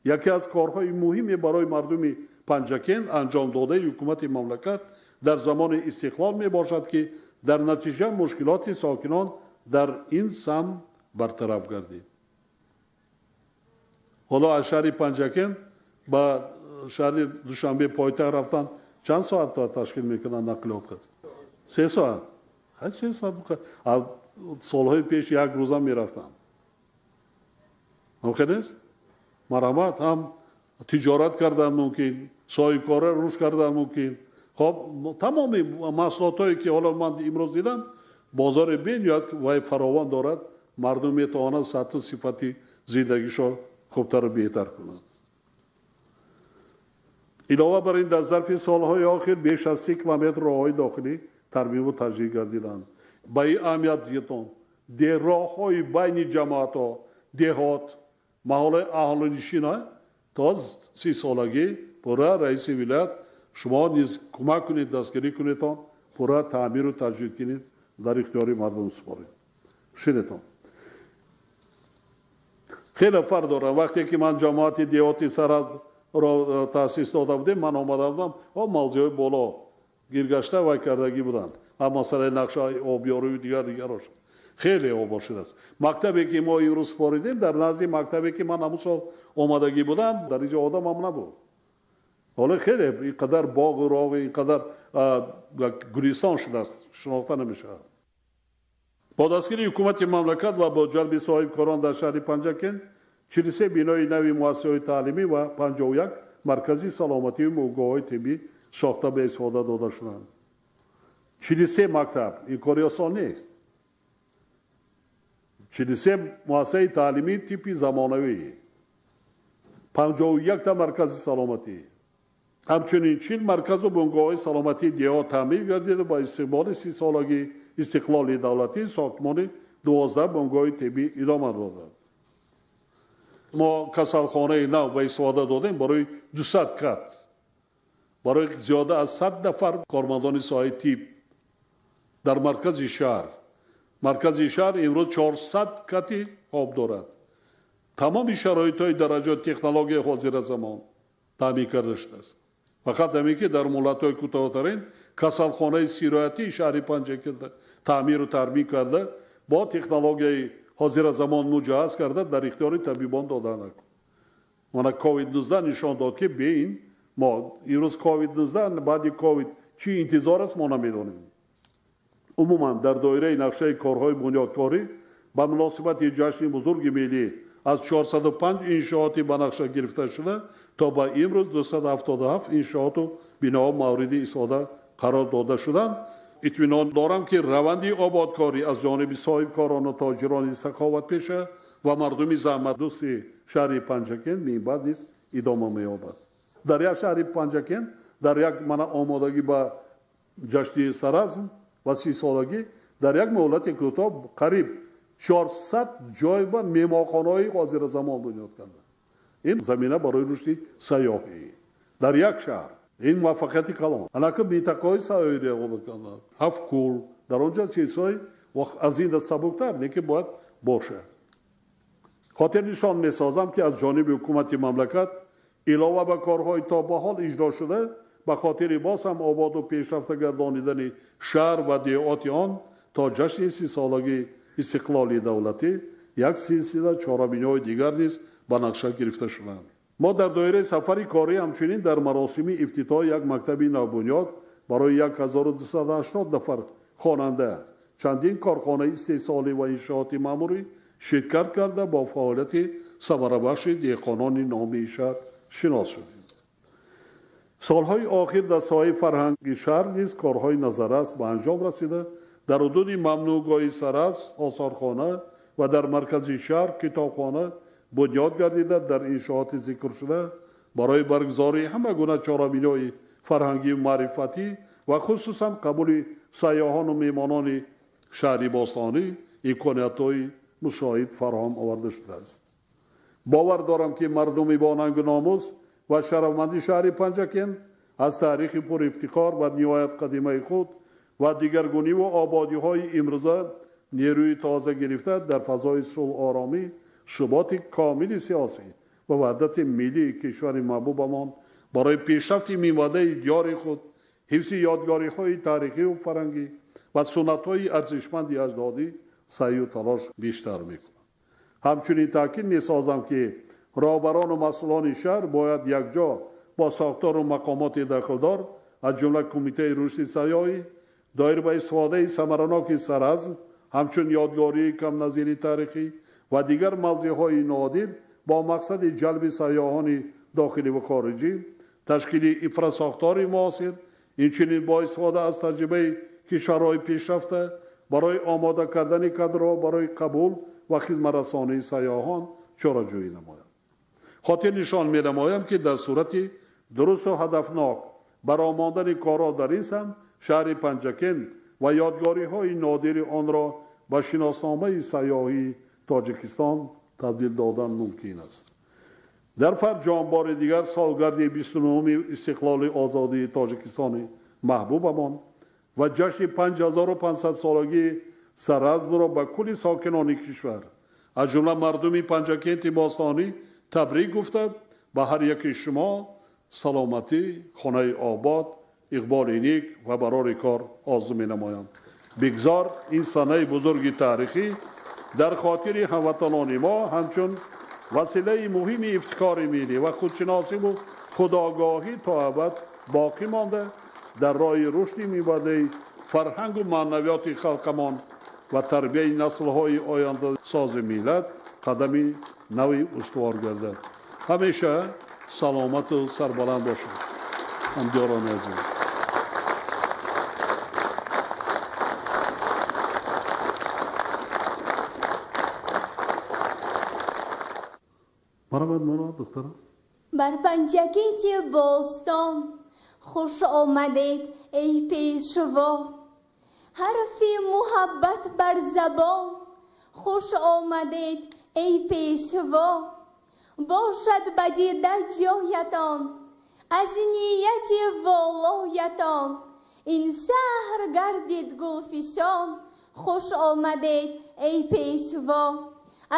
Speaker 1: яке аз корҳои муҳиме барои мардуми Панҷакент анҷом додаи ҳукумати мамлакат дар замони истиқлол мебошад, ки дар натиҷа мушкилоти сокинон дар ин самт бартараф гардид. Ҳоло аз шаҳри Панҷакент ба шаҳри Душанбе пойтахт рафтан чанд соат ташкил мекунанд нақлиёт? 3 соат. 3 соат. Солҳои пеш як рӯза мерафтанд. Мумкин нест? Марҳамат, ҳам тиҷорат кардан мумкин, соҳибкора рушд кардан мумкин. Хоб, тамоми маҳсулотҳое ки ҳоло ман имрӯз дидам, бозори бениҳоят вай фаровон дорад, мардум метавонад сатҳу сифати зиндагишро хубтару беҳтар кунад. Илова бар ин, дар зарфи солҳои охир беш аз 30 километр роҳҳои дохилӣ тармиму таҷдид гардиданд. Ба ин аҳамият диҳетон, роҳҳои байни ҷамоатҳо, деҳот, маҳаллаи аҳолинишина то 30 солагӣ пурра раиси вилоят шумо низ кӯмак кунед, дастгирӣ кунедтон, пурра таъмиру таҷдид кунед, дар ихтиёри мардум супоред. Шунедтон. Хеле фарқ дорад. Вақте ки ман ҷамоати деҳоти Саразро таъсис дода будем, ман омада будам, мавзеъҳои боло гиргашта вай кардагӣ буданд. Ҳам масъалаи нақшаи обёрию дигар дигарош хеле обод шудааст. Мактабе ки мо имрӯз супоридем, дар назди мактабе ки ман ҳамун сол омадагӣ будам, дар инҷо одамам набуд. Ҳоло хеле ин қадар боғу роғу, ин қадар гулистон шудааст, шинохта намешавад. Бо дастгирии ҳукумати мамлакат ва бо ҷалби соҳибкорон дар шаҳри Панҷакент 43 бинои нави муассисаҳои таълимӣ ва 51 маркази саломатию мугоҳҳои тиббӣ сохта ба истифода дода шуданд. 43 мактаб, ин кори осон нест. 43 муассисаи таълимӣ типи замонавӣ, 51 та маркази саломатӣ, ҳамчунин 40 марказу бунгоҳҳои саломатии деҳот таъмир гардида ба истиқболи 30 солагии истиқлоли давлатӣ сохтмони 12 бунгоҳи тиббӣ идома доданд. Мо касалхонаи нав ба истифода додем барои 200 кат, барои зиёда аз 100 нафар кормандони соҳаи тиб дар маркази шаҳр. Маркази шаҳр имрӯз 400 кати хоб дорад. Тамоми шароитҳои дараҷоти технологияи ҳозира замон таъмин карда шудааст. Фақат ҳамин ки дар муҳлатҳои кӯтоҳтарин касалхонаи сироятии шаҳри Панҷакент таъмиру тармим карда, бо технологияи ҳозира замон муҷаҳҳаз карда, дар ихтиёри табибон дода. Мана COVID-19 нишон дод, ки бе ин мо имрӯз COVID-19, баъди COVID чӣ интизор аст, мо намедонем. Умуман дар доираи нақшаи корҳои бунёдкорӣ ба муносибати ҷашни бузурги миллӣ аз 405 иншооти ба нақша гирифта шуда то ба имрӯз 277 иншооту биноҳо мавриди истифода қарор дода шуданд. Итминон дорам, ки раванди ободкорӣ аз ҷониби соҳибкорону тоҷирони саховатпеша ва мардуми заҳматдӯсти шаҳри Панҷакент минбаъд низ идома меёбад. Дар як шаҳри Панҷакент дар як мана омодагӣ ба ҷашни Саразм ва 30-солагӣ дар як муҳлати кӯтоҳ қариб 400 ҷой ба меҳмонхонаҳои ҳозиразамон бунёд карданд. Ин замина барои рушди сайёҳӣ дар як шаҳр, ин муваффақияти калон. Анаки минтақаҳои сайёҳиро обод карданд, Ҳафткӯл, дар он ҷо чизҳои аз ин сабуктар, лекин бояд бошад. Хотирнишон месозам, ки аз ҷониби ҳукумати мамлакат илова ба корҳои то ба ҳол иҷро шуда, ба хотири боз ҳам ободу пешрафта гардонидани шаҳр ва деҳоти он то ҷашни 30-солагии истиқлоли давлатӣ як силсила чорабиниҳои дигар низ ба нақша гирифта шуданд. Мо дар доираи сафари корӣ ҳамчунин дар маросими ифтитоҳи як мактаби навбунёд барои 1280 нафар хонанда, чандин корхонаи истеҳсолӣ ва иншооти маъмурӣ ширкат карда бо фаъолияти самарабахши деҳқонони номии шаҳр шинос шудем. Солҳои охир дар соҳаи фарҳанги шаҳр низ корҳои назаррас ба анҷом расида, дар ҳудуди мамнӯъгоҳи Саразм осорхона ва дар маркази шаҳр китобхона бунёд гардида, дар иншооти зикршуда барои баргузории ҳама гуна чорабиниҳои фарҳангию маърифатӣ ва хусусан қабули сайёҳону меҳмонони шаҳри бостонӣ имкониятҳои мусоид фароҳам оварда шудааст. Бовар дорам, ки мардуми бонангу номус ва шарафманди шаҳри Панҷакент аз таърихи пурифтихор ва ниҳоят қадимаи худ ва дигаргуниву ободиҳои имрӯза нерӯи тоза гирифта дар фазои сулҳ, оромӣ, суботи комили сиёсӣ ва ваҳдати миллии кишвари маҳбубамон барои пешрафти минбаъдаи диёри худ, ҳифзи ёдгориҳои таърихию фарҳангӣ ва суннатҳои арзишманди аҷдодӣ саъю талош бештар мекунанд. Ҳамчунин таъкид месозам, ки роҳбарону масъулони шаҳр бояд якҷо бо сохтору мақомоти дахлдор, аз ҷумла Кумитаи рушди сайёҳӣ, доир ба истифодаи самараноки Саразм ҳамчун ёдгории камназири таърихӣ ва дигар мавзеъҳои нодир бо мақсади ҷалби сайёҳони дохилӣ ва хориҷӣ, ташкили инфрасохтори муосир, инчунин бо истифода аз таҷрибаи кишварҳои пешрафта барои омода кардани кадрҳо барои қабул ва хизматрасонии сайёҳон чораҷӯӣ намояд. Хотирнишон менамоям, ки дар сурати дурусту ҳадафнок баромондани корҳо дар ин самт, шаҳри Панҷакент ва ёдгориҳои нодири онро ба шиносномаи сайёҳии Тоҷикистон табдил додан мумкин аст. Дар фарҷом бори дигар солгарди 29-уми истиқлоли озодии Тоҷикистони маҳбубамон ва ҷашни 5500-солагии Саразмро ба кулли сокинони кишвар, аз ҷумла мардуми Панҷакенти бостонӣ табрик гуфта, ба ҳар яки шумо саломатӣ, хонаи обод, иқболи нек ва барори кор орзу менамоям. Бигзор ин санаи бузурги таърихӣ дар хотири ҳамватанони мо ҳамчун василаи муҳими ифтихори миллӣ ва худшиносиву худогоҳӣ то абад боқӣ монда, дар роҳи рушди минбаъдаи фарҳангу маънавиёти халқамон ва тарбияи наслҳои ояндасози миллат қадами нави устувор гардад. Ҳамеша саломату сарбаланд бошед, ҳамдиёрони азиз. Марҳамат, марҳамат, духтарам.
Speaker 2: Бар Панҷакенти бостон хуш омадед, эй пешво. Ҳарфи муҳаббат бар забон хуш омадед, эй пешво. Бошад ба дида ҷоятон аз нияти волоятон, ин шаҳр гардид гулфишон хуш омадед, эй пешво.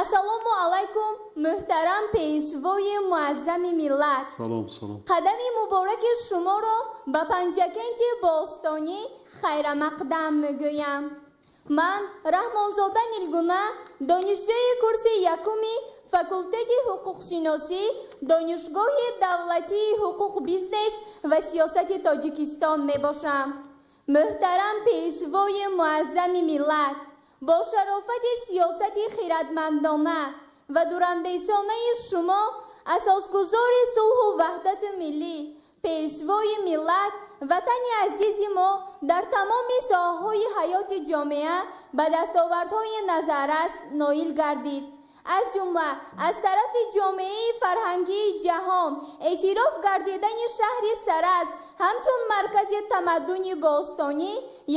Speaker 2: Ассалому алайкум, муҳтарам пешвои муаззами миллат.
Speaker 1: Салом, салом.
Speaker 2: Қадами мубораки шуморо ба Панҷакенти бостонӣ хайрамақдам мегӯям. Ман Раҳмонзода Нилгуна, донишҷӯи курси якуми факултети ҳуқуқшиносӣ Донишгоҳи давлатии ҳуқуқ, бизнес ва сиёсати Тоҷикистон мебошам. Муҳтарам пешвои муаззами миллат, бо шарофати сиёсати хирадмандона ва дурандешонаи шумо, асосгузори сулҳу ваҳдати миллӣ, пешвои миллат, ватани азизи мо дар тамоми соҳаҳои ҳаёти ҷомеа ба дастовардҳои назаррас ноил гардид. Аз ҷумла аз тарафи ҷомеаи фарҳангии ҷаҳон эътироф гардидани шаҳри Саразм ҳамчун маркази тамаддуни бостонӣ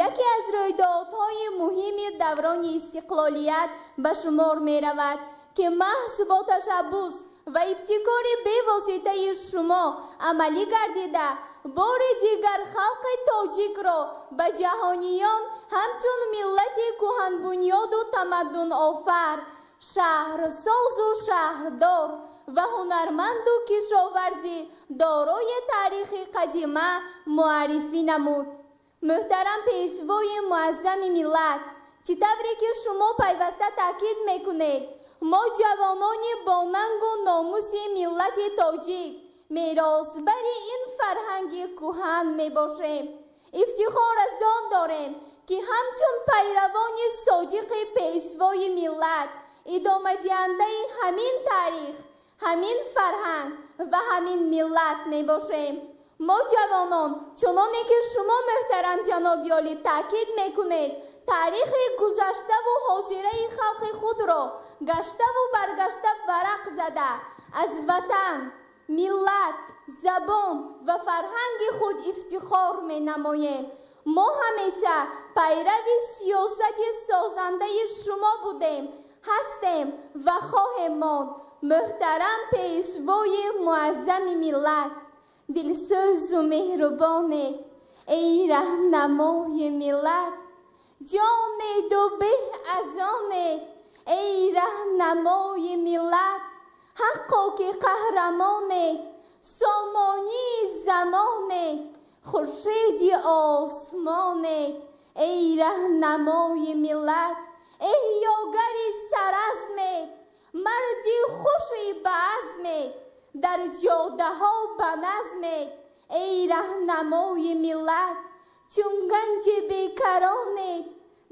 Speaker 2: яке аз рӯйдодҳои муҳими даврони истиқлолият ба шумор меравад, ки маҳз бо ташаббус ва ибтикори бевоситаи шумо амалӣ гардида, бори дигар халқи тоҷикро ба ҷаҳониён ҳамчун миллати кӯҳанбунёду тамаддунофар, шаҳрсозу шаҳрдор ва ҳунарманду кишоварзи дорои таърихи қадима муаррифӣ намуд. Муҳтарам пешвои муаззами миллат, чӣ тавре ки шумо пайваста таъкид мекунед, мо ҷавонони бонангу номуси миллати тоҷик меросбари ин фарҳанги кӯҳан мебошем. Ифтихор аз он дорем, ки ҳамчун пайравони содиқи пешвои миллат идомадиҳандаи ҳамин таърих, ҳамин фарҳанг ва ҳамин миллат мебошем. Мо ҷавонон, чуноне ки шумо муҳтарам ҷаноби олӣ таъкид мекунед, таърихи гузаштаву ҳозираи халқи худро гаштаву баргашта варақ зада, аз ватан, миллат, забон ва фарҳанги худ ифтихор менамоем. Мо ҳамеша пайрави сиёсати созандаи шумо будем, ҳастем ва хоҳем монд. Муҳтарам пешвои муаззами миллат, дилсӯзу меҳрубоне, эй раҳнамои миллат, ҷонеду беҳ аз оне, эй раҳнамои миллат, ҳаққо ки қаҳрамоне, сомонии замоне, хуршеди осмоне, эй раҳнамои миллат, эҳёгари саразме, марди хуши ба азме, дар ҷодаҳо ба назме, эй раҳнамои миллат, чун ганҷи бекароне,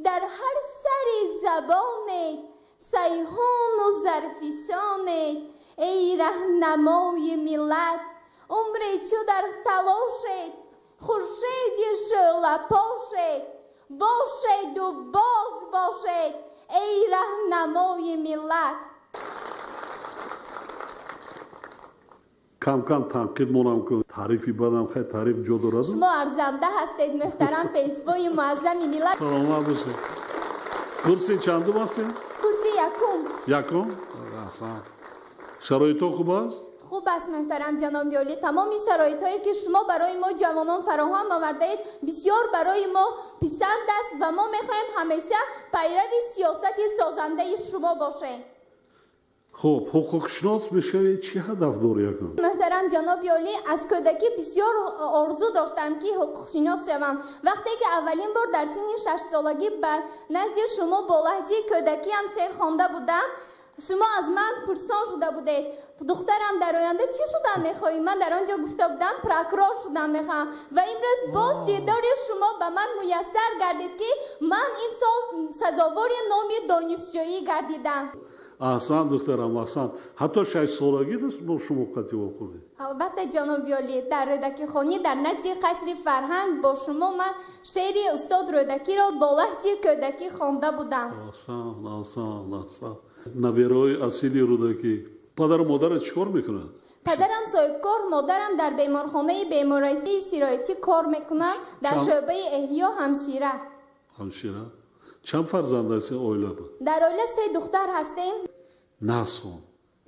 Speaker 2: дар ҳар сари забоне, сайҳуну зарфишоне, эй раҳнамои миллат, умре чу дар талошед, хуршеди шӯълапошед, бошеду боз бошед, эй раҳнамои миллат.
Speaker 1: Кам-кам танқид монам ку, таърифи бадам, хай таъриф ҷо дорад.
Speaker 2: Шумо арзанда ҳастед, муҳтарам пешвои муаззами миллат.
Speaker 1: Саломат бошед. Курси чандум ҳастед?
Speaker 2: Курси якум.
Speaker 1: Якум? Аҳсан. Шароитҳо хуб аст?
Speaker 2: Хуб аст, муҳтарам ҷаноби олӣ. Тамоми шароитҳое ки шумо барои мо ҷавонон фароҳам овардаед, бисёр барои мо писанд аст ва мо мехоҳем ҳамеша пайрави сиёсати созандаи шумо бошем.
Speaker 1: Хуб, ҳуқуқшинос мешавед, чӣ ҳадаф дорӣ акнун?
Speaker 2: Муҳтарам ҷаноби олӣ, аз кӯдакӣ бисёр орзу доштам, ки ҳуқуқшинос шавам. Вақте ки аввалин бор дар синни шашсолагӣ ба назди шумо бо лаҳҷаи кӯдакиам шеър хонда будам, шумо аз ман пурсон шуда будед: духтарам, дар оянда чӣ шудан мехоҳӣ? Ман дар он ҷо гуфта будам, прокурор шудан мехоҳам. Ва имрӯз боз дидори шумо ба ман муяссар гардид, ки ман имсол сазовори номи донишҷӯӣ гардидам.
Speaker 1: Аҳсан, духтарам, аҳсан. Ҳатто шашсолагӣ бо шумо қатъи вохӯрдед?
Speaker 2: Албатта, ҷаноби олӣ, дар Рӯдакихонӣ дар назди қасри фарҳанг бо шумо ман шеъри устод Рӯдакиро бо лаҳҷи кӯдакӣ хонда будам.
Speaker 1: Аҳсан, аҳсан, аҳсан. Набераҳои асили Рӯдакӣ. Падару модарат чӣ кор мекунанд?
Speaker 2: Падарам соҳибкор, модарам дар беморхонаи бемории сироятӣ кор мекунад, дар шӯъбаи эҳё ҳамшира.
Speaker 1: Ҳамшира? Чанд фарзанд ҳастед оила?
Speaker 2: Дар оила се духтар ҳастем.
Speaker 1: Насон.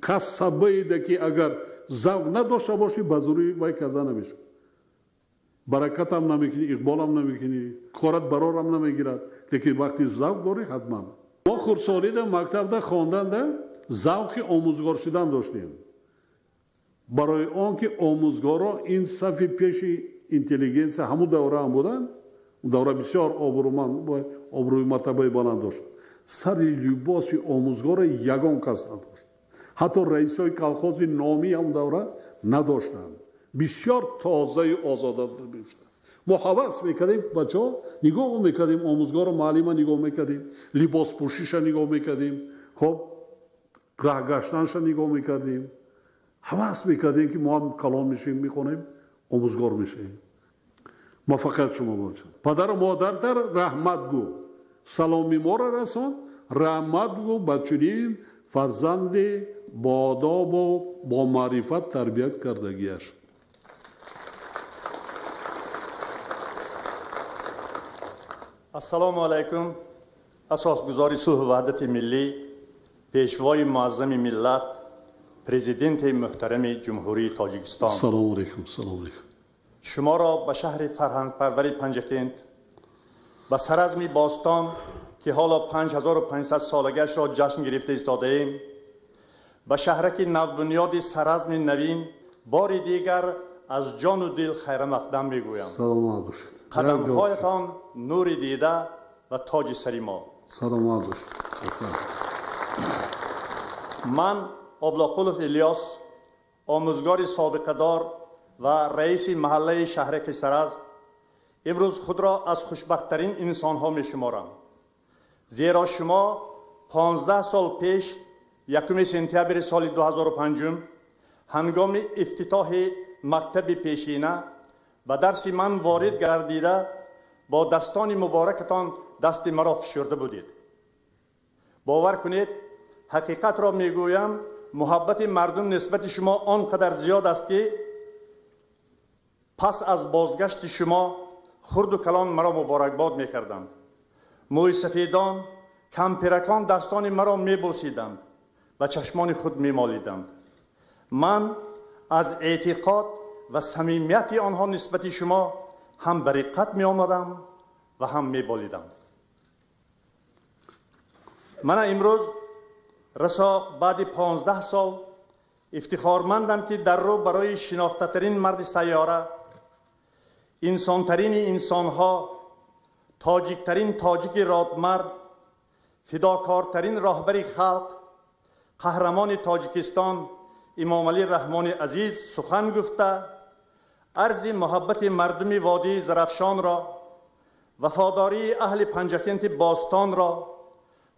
Speaker 1: Касабаида ки агар завқ надошта бошӣ, ба зӯрӣ вай карда намешавад. Баракатам намекунӣ, иқболам намекунӣ, корат барорам намегирад. Лекин вақти завқ дорӣ, ҳатман. Мо хурдсолида мактабда хонданда завқи омӯзгор шудан доштем. Барои он ки омӯзгоро ин сафи пеши интеллигенсия ҳамун давра ҳам буданд, он давра бисёр обрӯманд, обрӯи мартабаи баланд дошт. Сари либоси омӯзгора ягон кас надошт. Ҳатто раисҳои колхози номӣ ҳамун давра надоштанд. Бисёр тозаю озода мешуданд. Мо ҳавас мекардем, бачаҳо нигоҳ мекардем, омӯзгору муаллима нигоҳ мекардем, либоспӯшиша нигоҳ мекардем, хоб раҳгаштанша нигоҳ мекардем. Ҳавас мекардем, ки мо ҳам калон мешавем, мехонем, омӯзгор мешавем. Муваффақият шумо бошад. Падару модардар раҳмат гӯ, саломи моро расон, раҳмат гӯ ба чунин Фарзанди боодобу бомаърифат тарбият кардагиаш.
Speaker 3: Ассалому алайкум. Асосгузори сулҳу ваҳдати миллӣ, пешвои муаззами миллат, президенти муҳтарами Ҷумҳурии Тоҷикистон.
Speaker 1: Салому алайкум, салому алайкум.
Speaker 3: Шуморо ба шаҳри фарҳангпарвари Панҷакент, ба Саразми бостон, ки ҳоло 5500 солагиашро ҷашн гирифта истодаем, ба шаҳраки навбунёди Саразми навин бори дигар аз ҷону дил хайрамақдам мегӯям.
Speaker 1: Саломат бошед.
Speaker 3: Қадамҳоятон нури дида ва тоҷи сари мо.
Speaker 1: Саломат бошед.
Speaker 3: Ман Облоқулов Илёс, омӯзгори собиқадор ва раиси маҳаллаи шаҳраки Саразм, имрӯз худро аз хушбахттарин инсонҳо мешуморам, зеро шумо 15 сол пеш 1 сентябри соли 2005 ҳангоми ифтитоҳи мактаби пешина ба дарси ман ворид гардида бо дастони муборакатон дасти маро фишурда будед. Бовар кунед, ҳақиқатро мегӯям, муҳаббати мардум нисбати шумо он қадар зиёд аст, ки пас аз бозгашти шумо хурду калон маро муборакбод мекарданд. Мӯйсафедон, кампиракон дастони маро мебӯсиданд ва чашмони худ мемолиданд. Ман аз эътиқод ва самимияти онҳо нисбати шумо ҳам ба риққат меомадам ва ҳам меболидам. Мана имрӯз расо баъди 15 сол ифтихормандам, ки дар рӯ барои шинохтатарин марди сайёра, инсонтарини инсонҳо, тоҷиктарин тоҷики родмард, фидокортарин роҳбари халқ, қаҳрамони Тоҷикистон Имомалӣ Раҳмони азиз сухан гуфта, арзи муҳаббати мардуми водии Зарафшонро, вафодории аҳли Панҷакенти бостонро,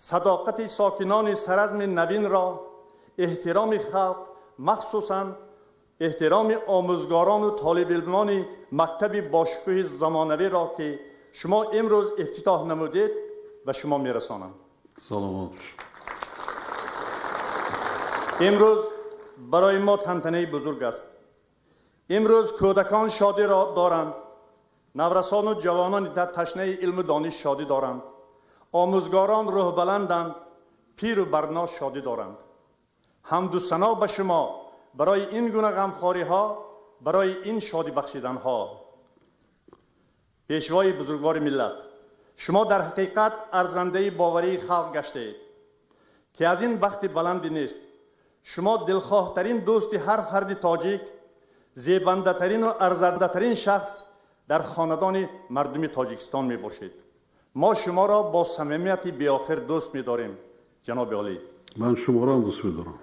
Speaker 3: садоқати сокинони Саразми навинро, эҳтироми халқ, махсусан эҳтироми омӯзгорону толибилмони мактаби бошукӯҳи замонавиро, ки шумо имрӯз ифтитоҳ намудед, ба шумо мерасонам.
Speaker 1: Саломат бошед.
Speaker 3: Имрӯз барои мо тантанаи бузург аст. Имрӯз кӯдакон шодӣ доранд, наврасону ҷавонони ташнаи илму дониш шодӣ доранд, омӯзгорон рӯҳбаланданд, пиру барно шодӣ доранд. Ҳамду сано ба шумо барои ин гуна ғамхориҳо, барои ин шодӣ бахшиданҳо. Пешвои бузургвори миллат, шумо дар ҳақиқат арзандаи боварии халқ гаштаед, ки аз ин бахти баланде нест. Шумо дилхоҳтарин дӯсти ҳар фарди тоҷик, зебандатарину арзандатарин шахс дар хонадони мардуми Тоҷикистон мебошед. Мо шуморо бо самимияти беохир дӯст медорем, ҷаноби олӣ.
Speaker 1: Ман шуморо ҳам дӯст медорам.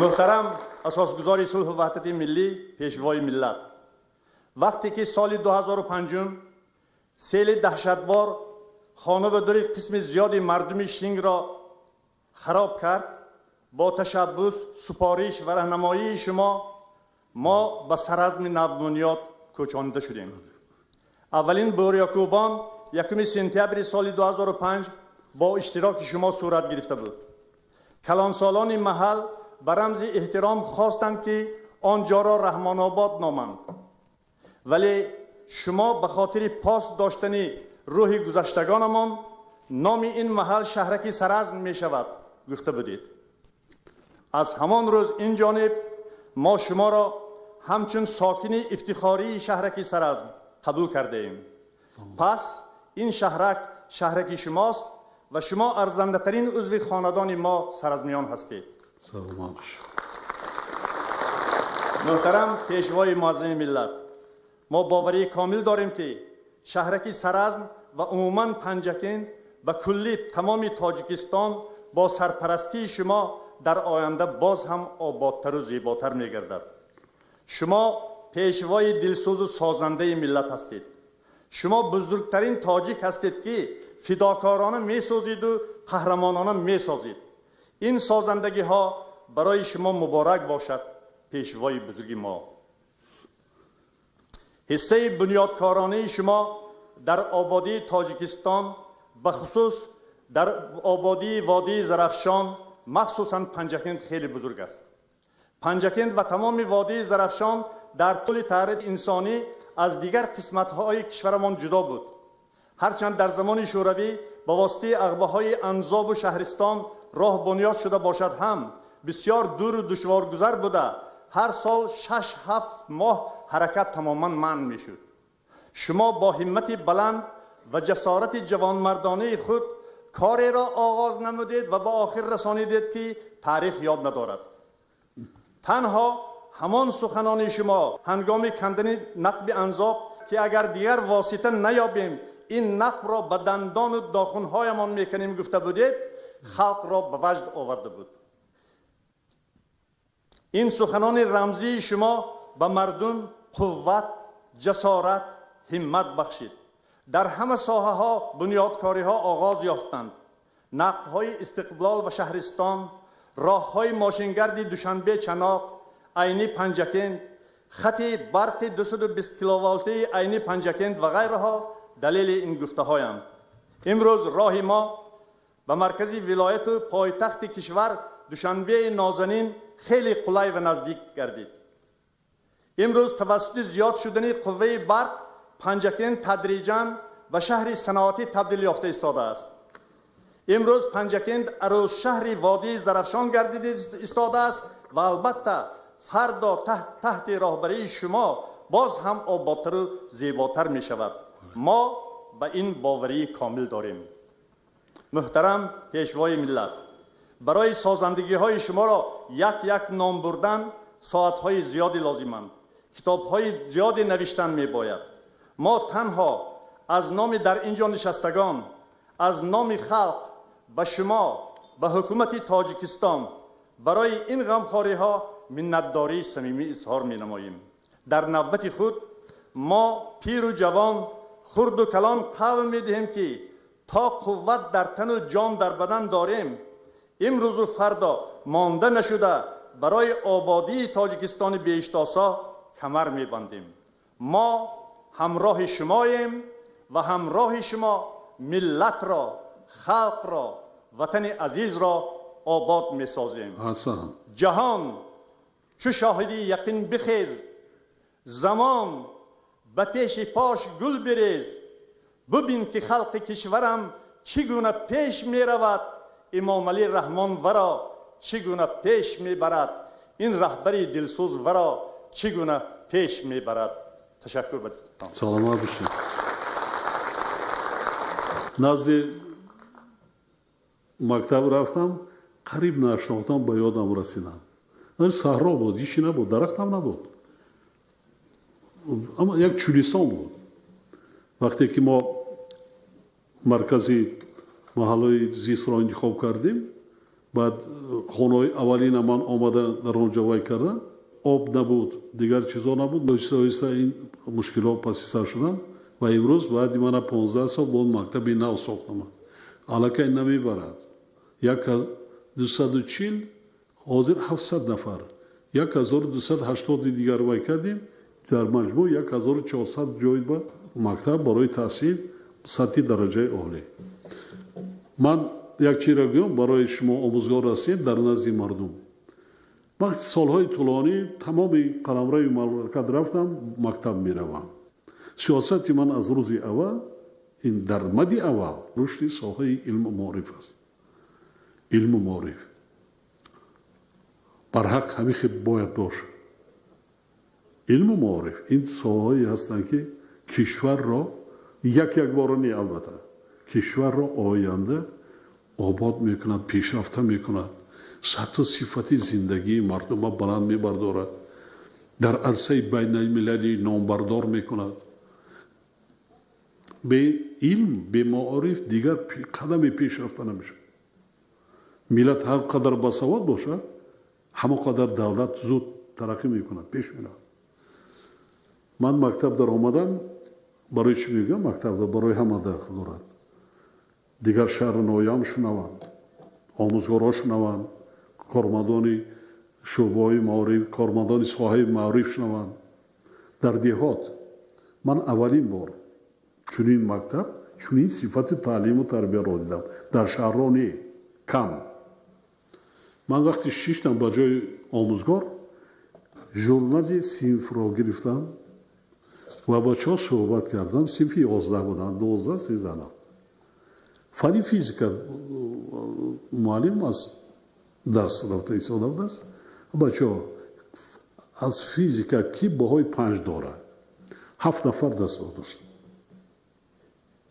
Speaker 3: Муҳтарам асосгузори сулҳу ваҳдати миллӣ, пешвои миллат, вақте ки соли 2005 сели даҳшатбор хона ва дури қисми зиёди мардуми Шингро хароб кард, бо ташаббус, супориш ва раҳнамоии шумо мо ба Саразми навбунёд кӯчонида шудем. Аввалин бӯрёкӯбон 1 сентябри соли 2005 бо иштироки шумо сурат гирифта буд. Калонсолони маҳал ба рамзи эҳтиром хостанд, ки он ҷоро Раҳмонобод номанд, вале шумо ба хотири пос доштани рӯҳи гузаштагонамон номи ин маҳал шаҳраки Саразм мешавад гуфта будед. Аз ҳамон рӯз ин ҷониб мо шуморо ҳамчун сокини ифтихории шаҳраки Саразм қабул кардаем. Пас ин шаҳрак шаҳраки шумост ва шумо арзандатарин узви хонадони мо саразмиён ҳастед.
Speaker 1: Саломат бошед.
Speaker 3: Муҳтарам пешвои муаззами миллат, мо боварии комил дорем, ки шаҳраки Саразм ва умуман Панҷакент ба кулли тамоми Тоҷикистон бо сарпарастии шумо дар оянда боз ҳам ободтару зеботар мегардад. Шумо пешвои дилсӯзу созандаи миллат ҳастед. Шумо бузургтарин тоҷик ҳастед, ки фидокорона месозиду қаҳрамонона месозид. Ин созандагиҳо барои шумо муборак бошад, пешвои бузурги мо. Ҳиссаи бунёдкоронаи шумо дар ободии Тоҷикистон, бахусус дар ободии водии Зарафшон, махсусан Панҷакент хеле бузург аст. Панҷакент ва тамоми водии Зарафшон дар тӯли таърихи инсонӣ аз дигар қисматҳои кишварамон ҷудо буд. Ҳарчанд дар замони Шӯравӣ ба воситаи ағбаҳои Анзобу шаҳристон роҳ бунёд шуда бошад ҳам, бисёр дуру душворгузар буда, ҳар сол 6-7 моҳ ҳаракат тамоман манъ мешуд. Шумо бо ҳиммати баланд ва ҷасорати ҷавонмардонаи худ кореро оғоз намудед ва ба охир расонидед, ки таърих ёд надорад. Танҳо ҳамон суханони шумо ҳангоми кандани нақби Анзоб, ки агар дигар восита наёбем, ин нақбро ба дандону дохунҳоямон мекунем гуфта будед, халқро ба ваҷд оварда буд. Ин суханони рамзии шумо ба мардум қувват, ҷасорат, ҳиммат бахшид. Дар ҳама соҳаҳо бунёдкориҳо оғоз ёфтанд. Нақбҳои Истиқлол ва шаҳристон, роҳҳои мошингарди Душанбе Чаноқ, Айни Панҷакент, хати барқи 220 киловолтии Айни Панҷакент ва ғайраҳо далели ин гуфтаҳоянд. Имрӯз роҳи мо ба маркази вилояту пойтахти кишвар Душанбеи нозанин хеле қулай ва наздик гардид. Имрӯз тавассути зиёд шудани қувваи барқ Панҷакент тадриҷан ба шаҳри саноатӣ табдил ёфта истодааст. Имрӯз Панҷакент арӯзшаҳри водии Зарафшон гардида истодааст ва албатта фардо таҳти роҳбарии шумо боз ҳам ободтару зеботар мешавад. Мо ба ин боварии комил дорем. Муҳтарам Пешвои миллат, барои созандагиҳои шуморо як-як ном бурдан соатҳои зиёде лозиманд, китобҳои зиёде навиштан мебояд. Мо танҳо аз номи дар ин ҷо нишастагон, аз номи халқ ба шумо, ба ҳукумати Тоҷикистон барои ин ғамхориҳо миннатдории самимӣ изҳор менамоем. Дар навбати худ мо пиру ҷавон, хурду калон қавл медиҳем, ки то қувват дар тану ҷон дар бадан дорем, имрӯзу фардо монда нашуда барои ободии Тоҷикистони беиштосо камар мебандем. Мо ҳамроҳи шумоем ва ҳамроҳи шумо миллатро, халқро, ватани азизро обод месозем. Ҷаҳон чу шоҳиди яқин бихез, замон ба пеши пош гул бирез, бубин ки халқи кишварам чӣ гуна пеш меравад, Эмомалӣ Раҳмон варо чӣ гуна пеш мебарад, ин раҳбари дилсӯз варо чӣ гуна пеш мебарад. Ташаккур ба диққатон.
Speaker 1: Саломат бошед. Назди мактаб рафтам, қариб нашнохтам, ба ёдам расидам. Саҳро буд, ҳичи набуд, дарахтам набуд, аммо як чӯлистон буд. Вақте ки мо маркази маҳаллаи зистро интихоб кардем, баъд хонаҳои аввалина ман омада дар он ҷо вай кардам, об набуд, дигар чизо набуд. Оҳиста оҳиста ин мушкилҳо паси сар шуданд ва имрӯз баъди мана 15 сол бо мактаби нав сохтам. Аллакай намебарад. 1240, ҳозир 700 нафар, 1280 дигар вай кардем, дар маҷмӯъ 1400 ҷой ба мактаб барои таҳсил сатҳи дараҷаи олӣ. Ман як чизро гӯям, барои шумо омӯзгор ҳастем дар назди мардум. Ман солҳои тӯлонӣ тамоми қаламрави мамлакат рафтам, мактаб меравам. Сиёсати ман аз рӯзи аввал ин дар мади аввал рушди соҳаи илму маориф аст. Илму маориф барҳақ ҳамин хел бояд бошад. Илму маориф ин соҳаҳое ҳастанд, ки кишварро як якбора не, албатта, кишварро оянда обод мекунад, пешрафта мекунад, сатҳу сифати зиндагии мардума баланд мебардорад, дар арсаи байналмилалӣ номбардор мекунад. Бе илм, бе маориф дигар қадаме пеш рафта намешавад. Миллат ҳар қадар басавод бошад, ҳамон қадар давлат зуд тараққӣ мекунад, пеш меравад. Ман мактаб дар омадам, барои чӣ мегӯям мактаб барои ҳама дахл дорад. Дигар шаҳру ноҳияам шунаванд, омӯзгорҳо шунаванд, кормандони шӯъбаҳои маориф, кормандони соҳаи маориф шунаванд. Дар деҳот ман аввалин бор чунин мактаб, чунин сифати таълиму тарбияро дидам. Дар шаҳрҳо не, кам. Ман вақти шиштам ба ҷои омӯзгор, журнали синфро гирифтам ва бачаҳо суҳбат кардам. Синфи 11 буданд, 12, 13. Фани физика муаллим аз дарс рафта истода будааст. Бачаҳо, аз физика ки баҳои 5 дорад? 7 нафар даст бардоштанд.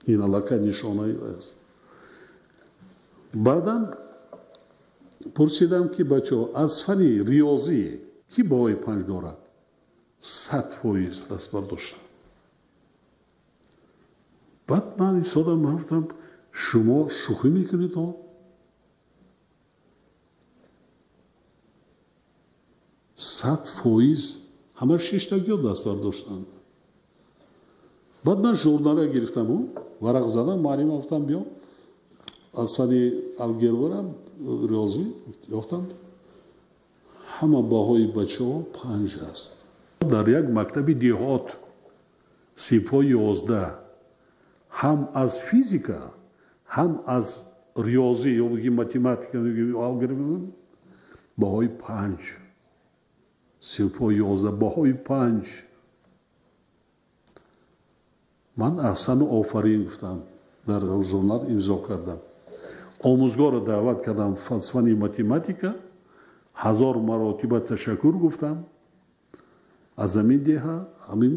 Speaker 1: Ин аллакай нишонаи аст. Баъдан пурсидам, ки бачаҳо, аз фани риёзӣ ки баҳои 5 дорад? 100% даст бардоштанд. Баъд ман истодам, гуфтам, шумо шӯхӣ мекунед? 100% ҳама шиштагиё даст бардоштанд. Баъд ман журнала гирифтаму варақ задам, муаллима гуфтам, биё аз фани алгебра, риёзӣ ёфтам, ҳама баҳои бачаҳо 5 аст. Дар як мактаби деҳот синфҳои 11 ҳам аз физика, ҳам аз риёзӣ ё бигӣ математика, алгебра баҳои 5. Синфҳои 11 баҳои 5. Ман аҳсану офарин гуфтам, дар журнал имзо кардам. Омӯзгорро даъват кардам фани математика, 1000 маротиба ташаккур гуфтам. Аз ҳамин деҳа, ҳамин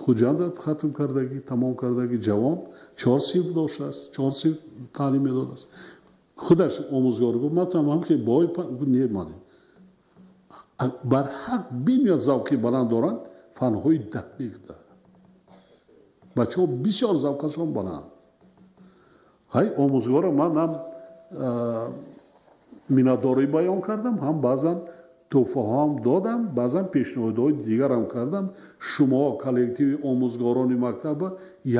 Speaker 1: Хуҷанда хатм кардагӣ, тамом кардагӣ, ҷавон, 4 синф доштааст, 4 синф таълим медодааст. Худаш омӯзгор гуфт, ман фаҳмам, ки баҳои не, муаллим, барҳақ бениҳоят завқи баланд доранд фанҳои дақиқ. Бачаҳо бисёр завқашон баланд. Ҳай омӯзгорро ман ҳам миннатдорӣ баён кардам, ҳам баъзан тӯҳфаҳоам додам, баъзан пешниҳодҳои дигарам кардам. Шумо коллективи омӯзгорони мактаба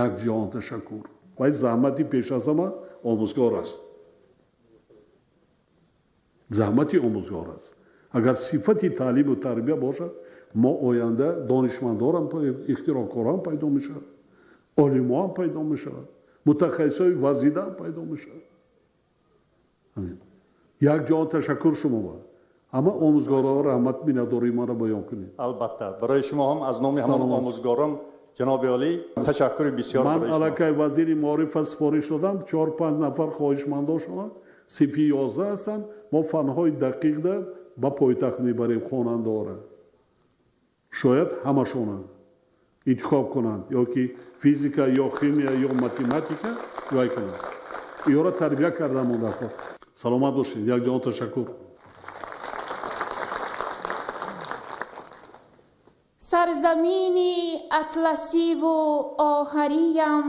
Speaker 1: як ҷаҳон ташаккур. Вай заҳмати пеш аз ҳама омӯзгор аст. Заҳмати омӯзгор аст. Агар сифати таълиму тарбия бошад, мо оянда донишмандорам, ихтироъкорам пайдо мешавад, олимоам пайдо мешавад, мутахассисои вазидаам пайдо мешавад. Амин. Як ҷаҳон ташаккур шумо. Ҳама омӯзгорон раҳмат, миннатдории маро баён кунед.
Speaker 3: Албатта, барои шумо ҳам аз номи ҳамаи омӯзгорон ҷаноби олӣ ташаккури бисёр.
Speaker 1: Ман аллакай вазири маорифа супориш додам, 4-5 нафар хоҳишмандо шуданд, синфи 11 ҳастанд. Мо фанҳои дақиқда ба пойтахт мебарем хонандаҳоро. Шояд ҳамашона интихоб кунанд, ё ки физика, ё химия, ё математика вай кунанд. Иёро тарбия кардам ондафъа. Саломат бошед, як ҷаҳон ташаккур.
Speaker 4: Сарзамини атласиву оҳариям,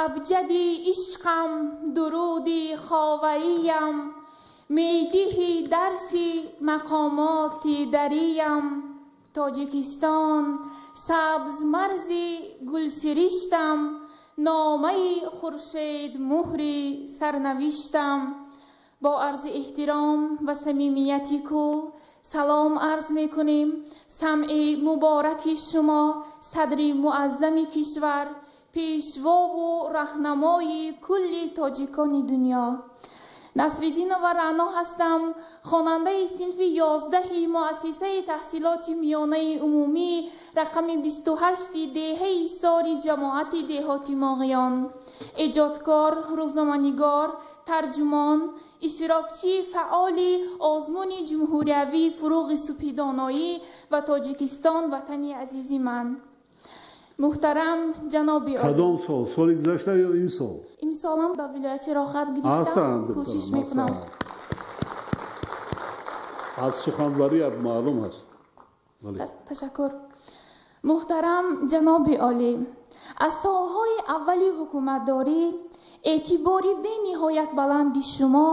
Speaker 4: абҷади ишқам, дуруди ховариям, медиҳи дарси мақомоти дариям. Тоҷикистон сабзмарзи гулсириштам, номаи хуршед муҳри сарнавиштам. Бо арзи эҳтиром ва самимияти кул салом арз мекунем самъи мубораки шумо, садри муаззами кишвар, пешвову раҳнамои кулли тоҷикони дунё. Насриддинова Раъно ҳастам, хонандаи синфи 11 муассисаи таҳсилоти миёнаи умумӣ рақами 28 деҳаи Сори ҷамоати деҳоти Моғиён. Эҷодкор, рӯзноманигор, тарҷумон, иштирокчии фаъоли озмуни ҷумҳуриявии фуруғи субҳидоноӣ ва Тоҷикистон ватани азизи ман. Муҳтарам ҷаноби олӣ.
Speaker 1: Кадом сол? Соли гузашта ё имсол?
Speaker 4: Имсолам ба вилояти Роҳат гирифтам, кӯшиш мекунам.
Speaker 1: Аз суханварият маълум аст.
Speaker 4: Ташаккур. Муҳтарам ҷаноби олӣ, аз солҳои аввали ҳукуматдорӣ эътибори бениҳоят баланди шумо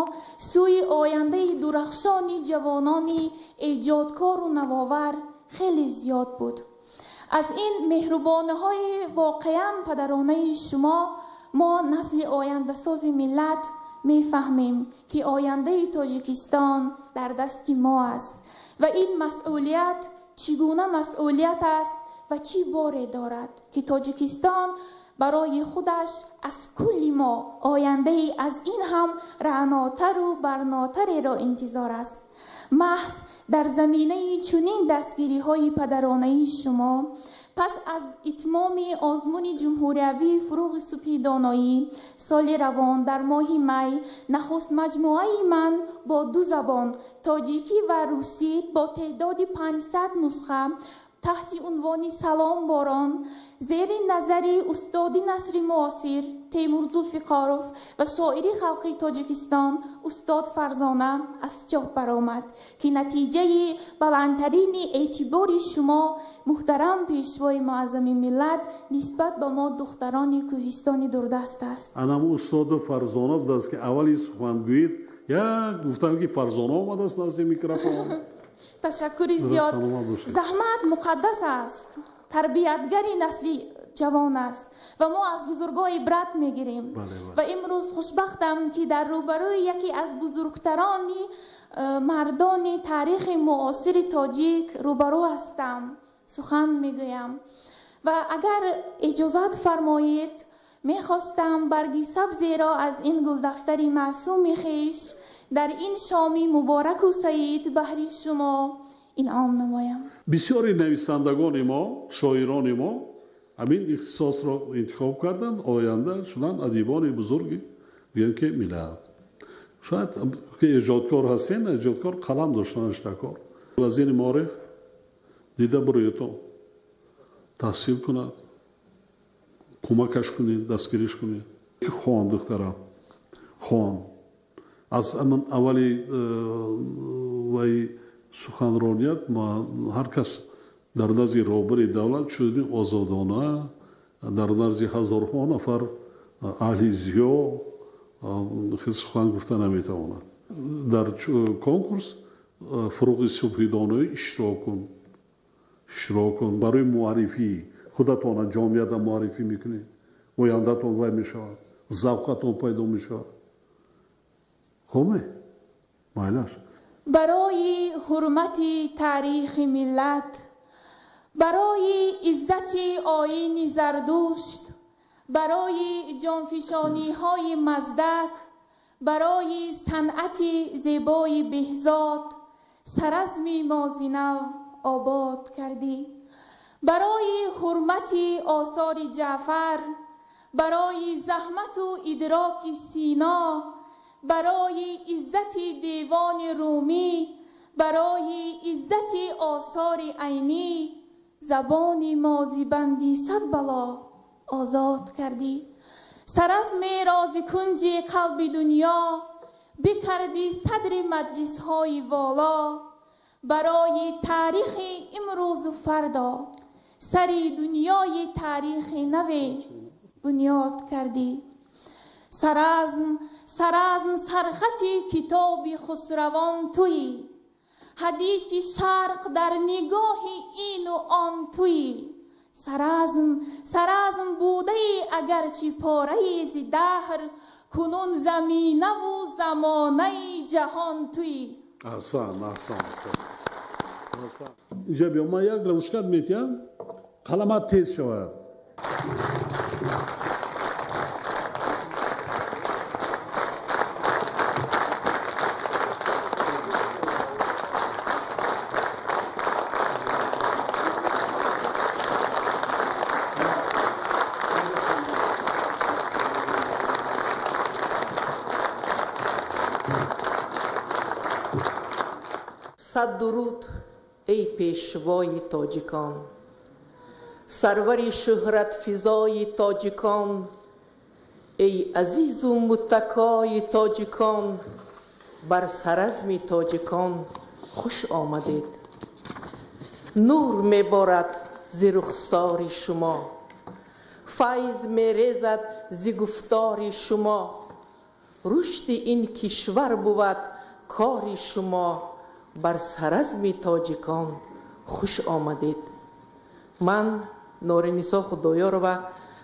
Speaker 4: сӯи ояндаи дурахшони ҷавонони эҷодкору навовар хеле зиёд буд. Аз ин меҳрубониҳои воқеан падаронаи шумо мо насли ояндасози миллат мефаҳмем, ки ояндаи Тоҷикистон дар дасти мо аст ва ин масъулият чӣ гуна масъулият аст ва чӣ боре дорад, ки Тоҷикистон Барои худаш аз кулли мо ояндаи аз ин ҳам раънотару барнотареро интизор аст. Маҳз дар заминаи чунин дастгириҳои падаронаи шумо пас аз итмоми озмуни ҷумҳуриявии фурӯғи субҳи доноӣ соли равон дар моҳи май нахуст маҷмӯаи ман бо ду забон тоҷикӣ ва русӣ бо теъдоди 500 нусха таҳти унвони Салом борон зери назари устоди насри муосир Темур Зулфиқоров ва шоири халқи Тоҷикистон устод Фарзона аз чоп баромад, ки натиҷаи баландтарини эътибори шумо муҳтарам пешвои муаззами миллат нисбат ба мо духтарони кӯҳистони дурдаст аст.
Speaker 1: Анам устоду Фарзона будааст, ки аввали сухангӯид як гуфтам, ки Фарзона омадааст назди микрофон.
Speaker 4: Ташаккури зиёд. Заҳмат муқаддас аст, тарбиятгари насли ҷавон аст ва мо аз бузургҳо ибрат мегирем. Ва имрӯз хушбахтам, ки дар рӯбарӯи яке аз бузургтарони мардони таърихи муосири тоҷик рӯбарӯ ҳастам, сухан мегӯям. Ва агар иҷозат фармоед, мехостам барги сабзеро аз ин гулдафтари маъсуми хеш дар ин шоми мубораку саид баҳри шумо инъом намоям.
Speaker 1: Бисёри нависандагони мо, шоирони мо ҳамин ихтисосро интихоб карданд, оянда шуданд адибони бузурги гӯем ки миллат. Шояд ки эҷодкор ҳастем, эҷодкор қалам доштанаш дар кор. Вазири маориф дида буроятон таҳсил кунад, кӯмакаш кунед, дастгириш кунед. Хон, духтарам, хон. Аз ҳамин аввали вай суханроният ҳар кас дар назди роҳбари давлат чунин озодона дар назди ҳазорҳо нафар аҳли зиё сухан гуфта наметавонад. Дар конкурс фурӯғи субҳи доноӣ иштирок кун, иштирок кун барои муаррифӣ худатона ҷомеада муаррифӣ мекунед, ояндатон вай мешавад, завқатон пайдо мешавад. Хубе? Майлаш.
Speaker 4: Барои ҳурмати таърихи миллат, барои иззати оини Зардушт, барои ҷонфишониҳои Маздак, барои санъати зебои Беҳзод саразми мозинав обод кардӣ. Барои ҳурмати осори Ҷаъфар, барои заҳмату идроки Сино, барои иззати девони Румӣ, барои иззати осори Айнӣ забони мозибанди сад бало озод кардӣ. Саразми рози кунҷи қалби дунё бикардӣ садри маҷлисҳои воло. Барои таърихи имрӯзу фардо сари дунёи таърихи наве бунёд кардӣ. Саразм, саразм сархати китоби Хусравон туӣ, ҳадиси шарқ дар нигоҳи ину он туӣ. Саразм, саразм будаи агарчи пораи зи даҳр, кунун заминаву замонаи ҷаҳон туӣ.
Speaker 1: Аҳсан, аҳсан, аҳсан. Инҷа биё, ман як ручкат метиҳам, қаламат тез шавад.
Speaker 5: Сад дуруд, эй пешвои тоҷикон, сарвари шӯҳратфизои тоҷикон, эй азизу муттакои тоҷикон, бар саразми тоҷикон хуш омадед. Нур меборад зи рухсори шумо, файз мерезад зи гуфтори шумо, рушди ин кишвар бувад кори шумо, бар саразми тоҷикон хуш омадед. Ман Норинисо Худоёрова,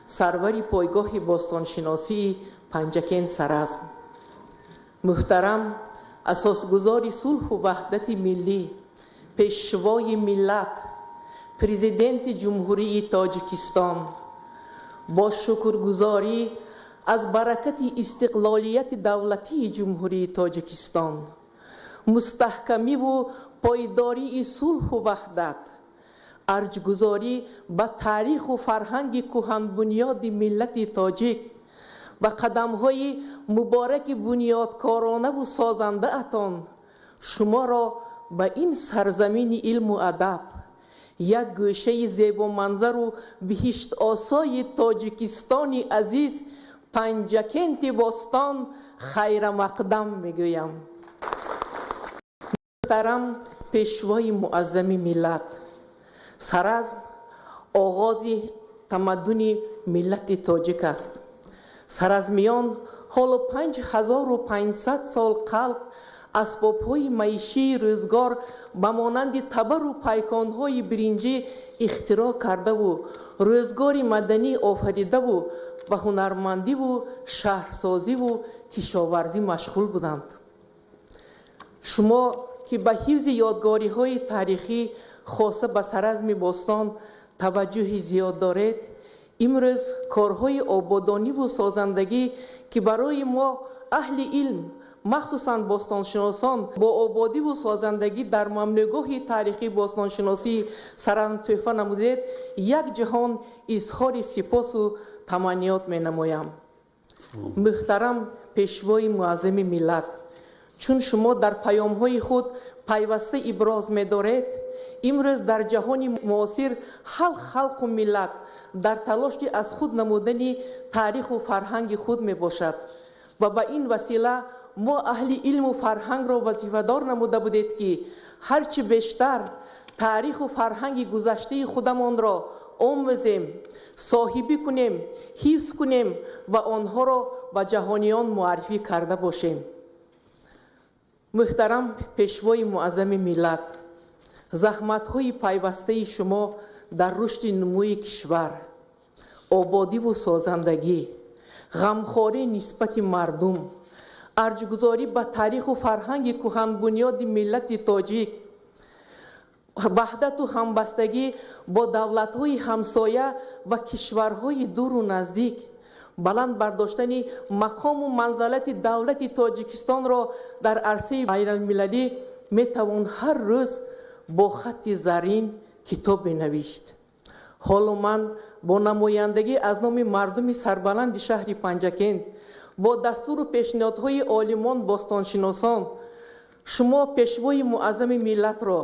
Speaker 5: сарвари пойгоҳи бостоншиносии Панҷакент Саразм. Муҳтарам асосгузори сулҳу ваҳдати миллӣ, пешвои миллат, президенти Ҷумҳурии Тоҷикистон, Бо шукргузорӣ аз баракати истиқлолияти давлатии Ҷумҳурии Тоҷикистон, мустаҳкамиву пойдории сулҳу ваҳдат, арҷгузорӣ ба таъриху фарҳанги кӯҳанбунёди миллати тоҷик ва қадамҳои мубораки бунёдкоронаву созандаатон шуморо ба ин сарзамини илму адаб, як гӯшаи зебоманзару биҳиштосои Тоҷикистони азиз, Панҷакенти бостон хайрамақдам мегӯям. Муҳтарам Пешвои Муаззами миллат, Саразм оғози тамаддуни миллати тоҷик аст. Саразмиён ҳоло 5500 сол қалб асбобҳои маишии рӯзгор ба монанди табару пайконҳои биринҷӣ ихтироъ кардаву рӯзгори маданӣ офаридаву ба ҳунармандиву шаҳрсозиву кишоварзӣ машғул буданд. Шумо ки ба ҳифзи ёдгориҳои таърихӣ, хоса ба Саразми бостон, таваҷҷӯҳи зиёд доред, имрӯз корҳои ободониву созандагӣ, ки барои мо аҳли илм, махсусан бостоншиносон, бо ободиву созандагӣ дар мамнӯъгоҳи таърихии бостоншиносии Саразм тӯҳфа намудед, як ҷаҳон изҳори сипосу таманниёт менамоям. Муҳтарам Пешвои Муаззами миллат, чун шумо дар паёмҳои худ пайваста иброз медоред, имрӯз дар ҷаҳони муосир ҳар халқу миллат дар талоши аз худ намудани таъриху фарҳанги худ мебошад ва ба ин васила мо аҳли илму фарҳангро вазифадор намуда будед, ки ҳарчи бештар таъриху фарҳанги гузаштаи худамонро омӯзем, соҳибӣ кунем, ҳифз кунем ва онҳоро ба ҷаҳониён муаррифӣ карда бошем. Муҳтарам Пешвои Муаззами миллат, заҳматҳои пайвастаи шумо дар рушди нумӯи кишвар, ободиву созандагӣ, ғамхорӣ нисбати мардум, арҷгузорӣ ба таъриху фарҳанги кӯҳанбунёди миллати тоҷик, ваҳдату ҳамбастагӣ бо давлатҳои ҳамсоя ва кишварҳои дуру наздик, баланд бардоштани мақому манзалати давлати Тоҷикистонро дар арсаи байналмилалӣ метавон ҳар рӯз бо хатти зарин китобе навишт. Ҳоло ман бо намояндагӣ аз номи мардуми сарбаланди шаҳри Панҷакент, бо дастуру пешниҳодҳои олимон бостоншиносон, шумо Пешвои Муаззами миллатро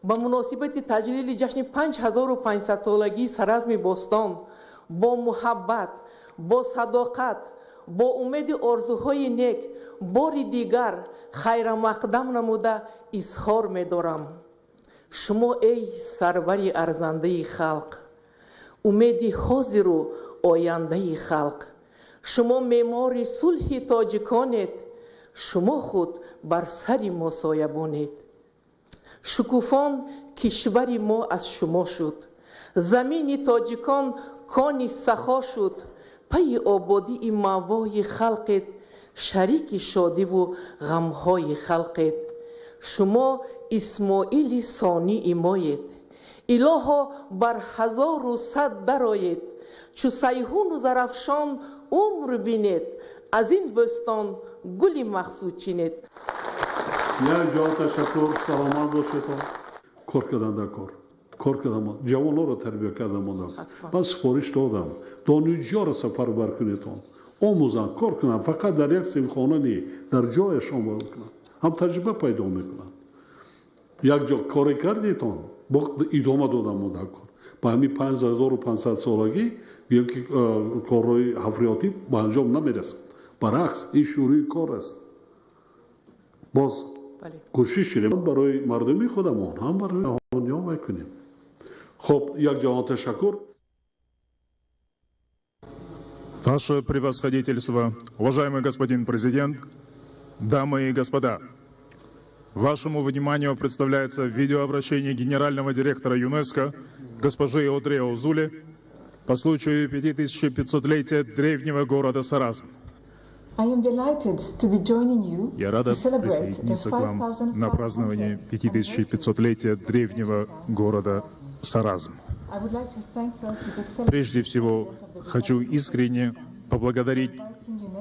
Speaker 5: ба муносибати таҷлили ҷашни 5500-солагии Саразми бостон бо муҳаббат, бо садоқат, бо умеди орзуҳои нек бори дигар хайрамақдам намуда изҳор медорам. Шумо, эй сарвари арзандаи халқ, умеди ҳозиру ояндаи халқ, шумо меъмори сулҳи тоҷиконед, шумо худ бар сари мо соябонед. Шукуфон кишвари мо аз шумо шуд, замини тоҷикон кони сахо шуд, пайи ободии маъвои халқед, шарики шодиву ғамҳои халқед. Шумо Исмоили сонии моед, илоҳо бар 1100 дароед, чу Сайҳуну Зарафшон умр бинед, аз ин бӯстон гули мақсуд чинед.
Speaker 1: Як ҷон ташаккур, саломат бошедон. Кор кардан дар кор, кор кардан, ҷавонҳоро тарбия кардан мондам. Ман супориш додам, донишҷӯро сафарбар кунедон, омӯзанд, кор кунанд, фақат дар як синфхона не, дар ҷояшон бояд кунанд, ҳам таҷриба пайдо мекунанд. Як ҷо коре кардетон, бо идома додам мо дар кор. Ба ҳамин 5500-солагӣ гӯем ки корҳои ҳафриётӣ ба анҷом намерасад. Баръакс, ин шурӯи кор аст. Боз кӯшиш кунем барои мардуми худамон, ҳам барои ҷаҳониён вай кунем. Хоб, як ҷаҳон ташаккур.
Speaker 6: Ваше превосходительство, уважаемый господин президент, дамы и господа, вашему вниманию представляется видеообращение генерального директора ЮНЕСКО госпожи Одре Озуле по случаю 5500-летия древнего города Саразм. Я рада присоединиться к вам на празднование 5500-летия древнего города Саразм. Прежде всего, хочу искренне поблагодарить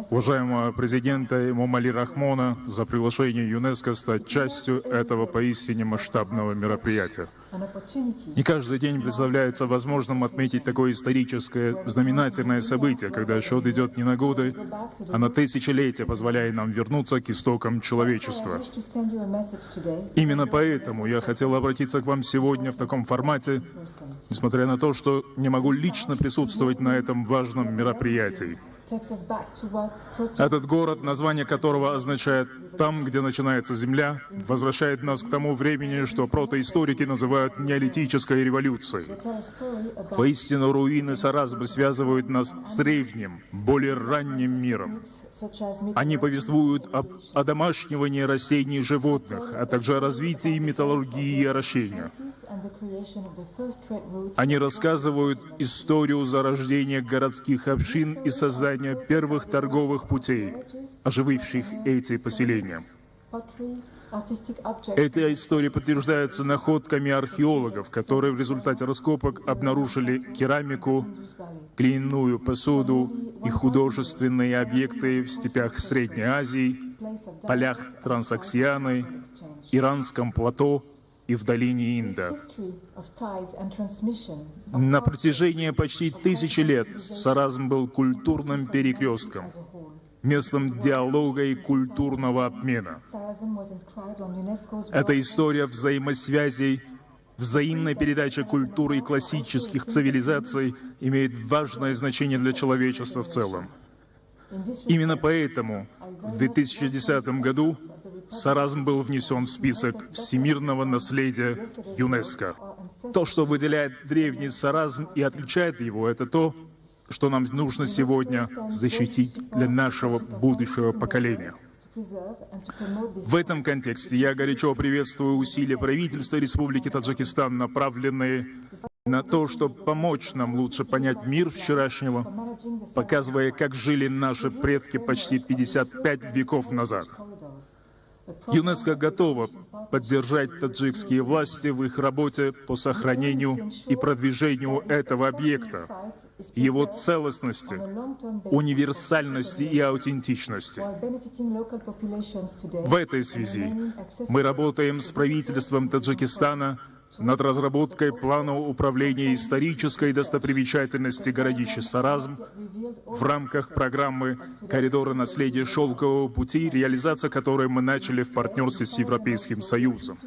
Speaker 6: уважаемого президента Эмомали Рахмона за приглашение ЮНЕСКО стать частью этого поистине масштабного мероприятия. Не каждый день представляется возможным отметить такое историческое знаменательное событие, когда счет идет не на годы, а на тысячелетия, позволяя нам вернуться к истокам человечества. Именно поэтому я хотел обратиться к вам сегодня в таком формате, несмотря на то, что не могу лично присутствовать на этом важном мероприятии. Этот город, название которого означает «там, где начинается земля», возвращает нас к тому времени, что протоисторики называют неолитической революцией. Воистину, руины Саразма связывают нас с древним, более ранним миром. Они повествуют об одомашнивании растений и животных, а также о развитии металлургии и орощения. Они рассказывают историю зарождения городских общин и создания первых торговых путей, ожививших эти поселения. Эта история подтверждается находками археологов, которые в результате раскопок обнаружили керамику, глиняную посуду и художественные объекты в степях Средней Азии, полях Трансоксианы, Иранском плато и в долине Инда. На протяжении почти 1000 лет Саразм был культурным перекрестком, местом диалога и культурного обмена. Это история взаимосвязей, взаимной передачи культуры и классических цивилизаций имеет важное значение для человечества в целом. Именно поэтому в 2010 году Саразм был внесен в список всемирного наследия ЮНЕСКО. То, что выделяет древний Саразм и отличает его, это то, что нам нужно сегодня защитить для нашего будущего поколения. В этом контексте я горячо приветствую усилия правительства Республики Таджикистан, направленные на то, чтобы помочь нам лучше понять мир вчерашнего, показывая, как жили наши предки почти 55 веков назад. ЮНЕСКО готова поддержать таджикские власти в их работе по сохранению и продвижению этого объекта, его целостности, универсальности и аутентичности. В этой связи мы работаем с правительством Таджикистана над разработкой плана управления исторической достопримечательности городища Саразм в рамках программы «Коридоры наследия Шелкового пути», реализация которой мы начали в партнерстве с Европейским Союзом.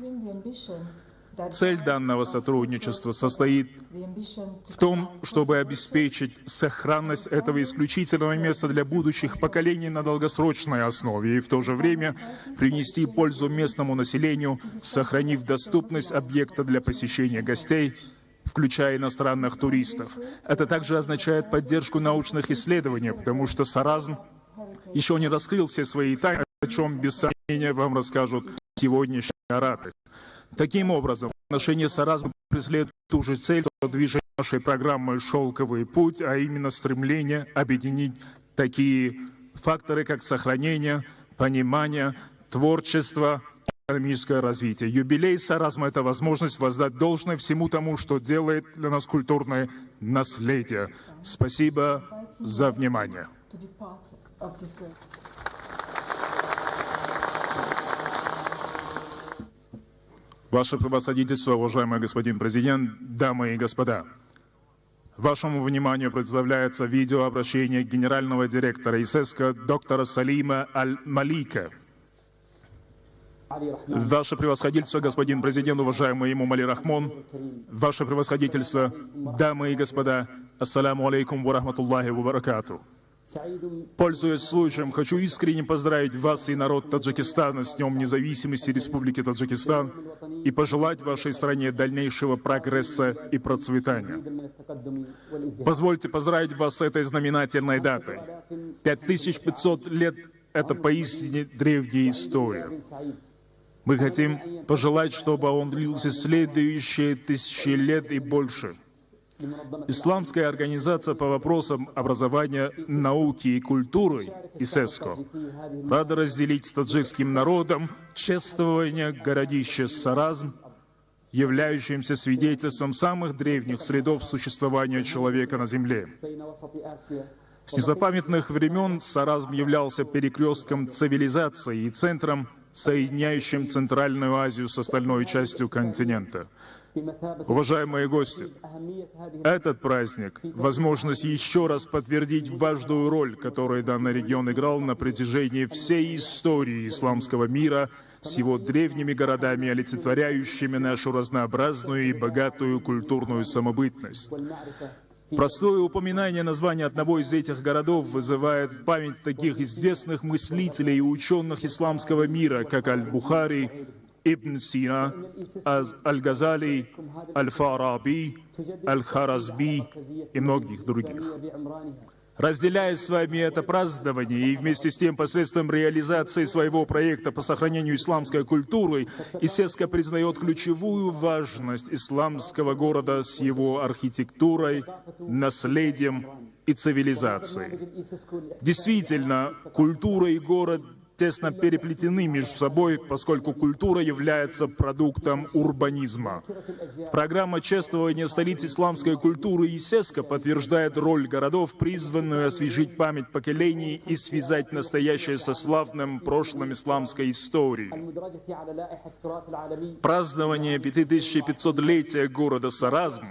Speaker 6: Цель данного сотрудничества состоит в том, чтобы обеспечить сохранность этого исключительного места для будущих поколений на долгосрочной основе и в то же время принести пользу местному населению, сохранив доступность объекта для посещения гостей, включая иностранных туристов. Это также означает поддержку научных исследований, потому что Саразм еще не раскрыл все свои тайны, о чем без сомнения вам расскажут сегодняшние ораторы. Таким образом, отношение Саразма преследует ту же цель, что движение нашей программы «Шелковый путь», а именно стремление объединить такие факторы, как сохранение, понимание, творчество, экономическое развитие. Юбилей Саразма – это возможность воздать должное всему тому, что делает для нас культурное наследие. Спасибо за внимание. Ваше превосходительство, уважаемый господин президент, дамы и господа, вашему вниманию представляется видеообращение генерального директора ЮНЕСКО доктора Салима Аль-Малика. Ваше превосходительство, господин президент, уважаемый Эмомали Рахмон, ваше превосходительство, дамы и господа, ассаляму алейкум ва рахматуллахи ва баракату. Пользуясь случаем, хочу искренне поздравить вас и народ Таджикистана с Днем независимости Республики Таджикистан и пожелать вашей стране дальнейшего прогресса и процветания. Позвольте поздравить вас с этой знаменательной датой. 5500 лет — это поистине древняя история. Мы хотим пожелать, чтобы он длился следующие тысячи лет и больше. Исламская организация по вопросам образования, науки и культуры ИСЕСКО рада разделить с таджикским народом чествование городища Саразм являющимся свидетельством самых древних следов существования человека на Земле. С незапамятных времен Саразм являлся перекрестком цивилизации и центром, соединяющим Центральную Азию с остальной частью континента. Уважаемые гости, этот праздник – возможность еще раз подтвердить важную роль, которую данный регион играл на протяжении всей истории исламского мира с его древними городами, олицетворяющими нашу разнообразную и богатую культурную самобытность. Простое упоминание названия одного из этих городов вызывает память таких известных мыслителей и ученых исламского мира, как Аль-Бухари, Ибн Сина, Аль-Газали, Аль-Фараби, Аль-Харазби и многих других. Разделяя с вами это празднование и вместе с тем посредством реализации своего проекта по сохранению исламской культуры, ИСЕСКО признает ключевую важность исламского города с его архитектурой, наследием и цивилизацией. Действительно, культура и город тесно переплетены между собой, поскольку культура является продуктом урбанизма. Программа чествования столиц исламской культуры ИСЕСКО подтверждает роль городов, призванную освежить память поколений и связать настоящее со славным прошлым исламской истории. Празднование 5500-летия города Саразм,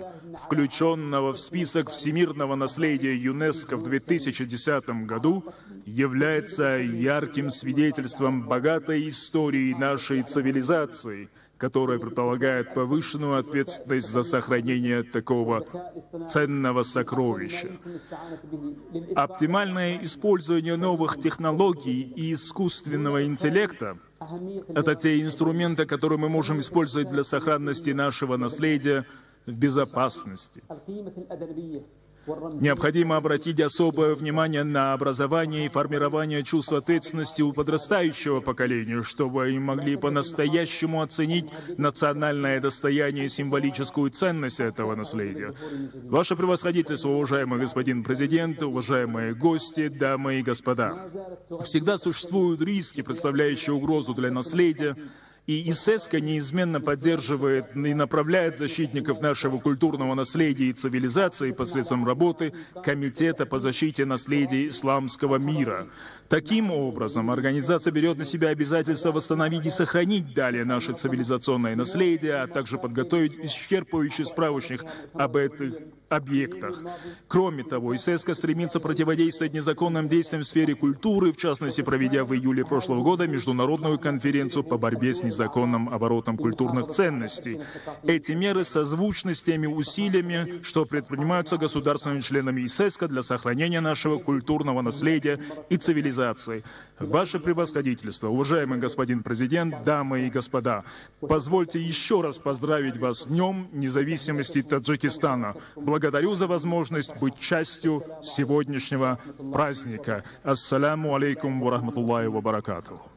Speaker 6: включенного в список всемирного наследия ЮНЕСКО в 2010 году, является ярким свидетельством богатой истории нашей цивилизации, которая предполагает повышенную ответственность за сохранение такого ценного сокровища. Оптимальное использование новых технологий и искусственного интеллекта – это те инструменты, которые мы можем использовать для сохранности нашего наследия в безопасности. Необходимо обратить особое внимание на образование и формирование чувства ответственности у подрастающего поколения, чтобы они могли по-настоящему оценить национальное достояние и символическую ценность этого наследия. Ваше превосходительство, уважаемый господин президент, уважаемые гости, дамы и господа, всегда существуют риски, представляющие угрозу для наследия, и ИСЕСКО неизменно поддерживает и направляет защитников нашего культурного наследия и цивилизации посредством работы Комитета по защите наследия исламского мира. Таким образом, организация берет на себя обязательство восстановить и сохранить далее наше цивилизационное наследие, а также подготовить исчерпывающий справочник об этих объектах. Кроме того, ИСЕСКО стремится противодействовать незаконным действиям в сфере культуры, в частности, проведя в июле прошлого года международную конференцию по борьбе с незаконным оборотом культурных ценностей. Эти меры созвучны с теми усилиями, что предпринимаются государственными членами ИСЕСКО для сохранения нашего культурного наследия и цивилизации. Ваше превосходительство, уважаемый господин президент, дамы и господа, позвольте еще раз поздравить вас с Днем независимости Таджикистана. Благодарю за возможность быть частью сегодняшнего праздника. Ассаляму алейкум ва рахматуллахи ва баракатуху.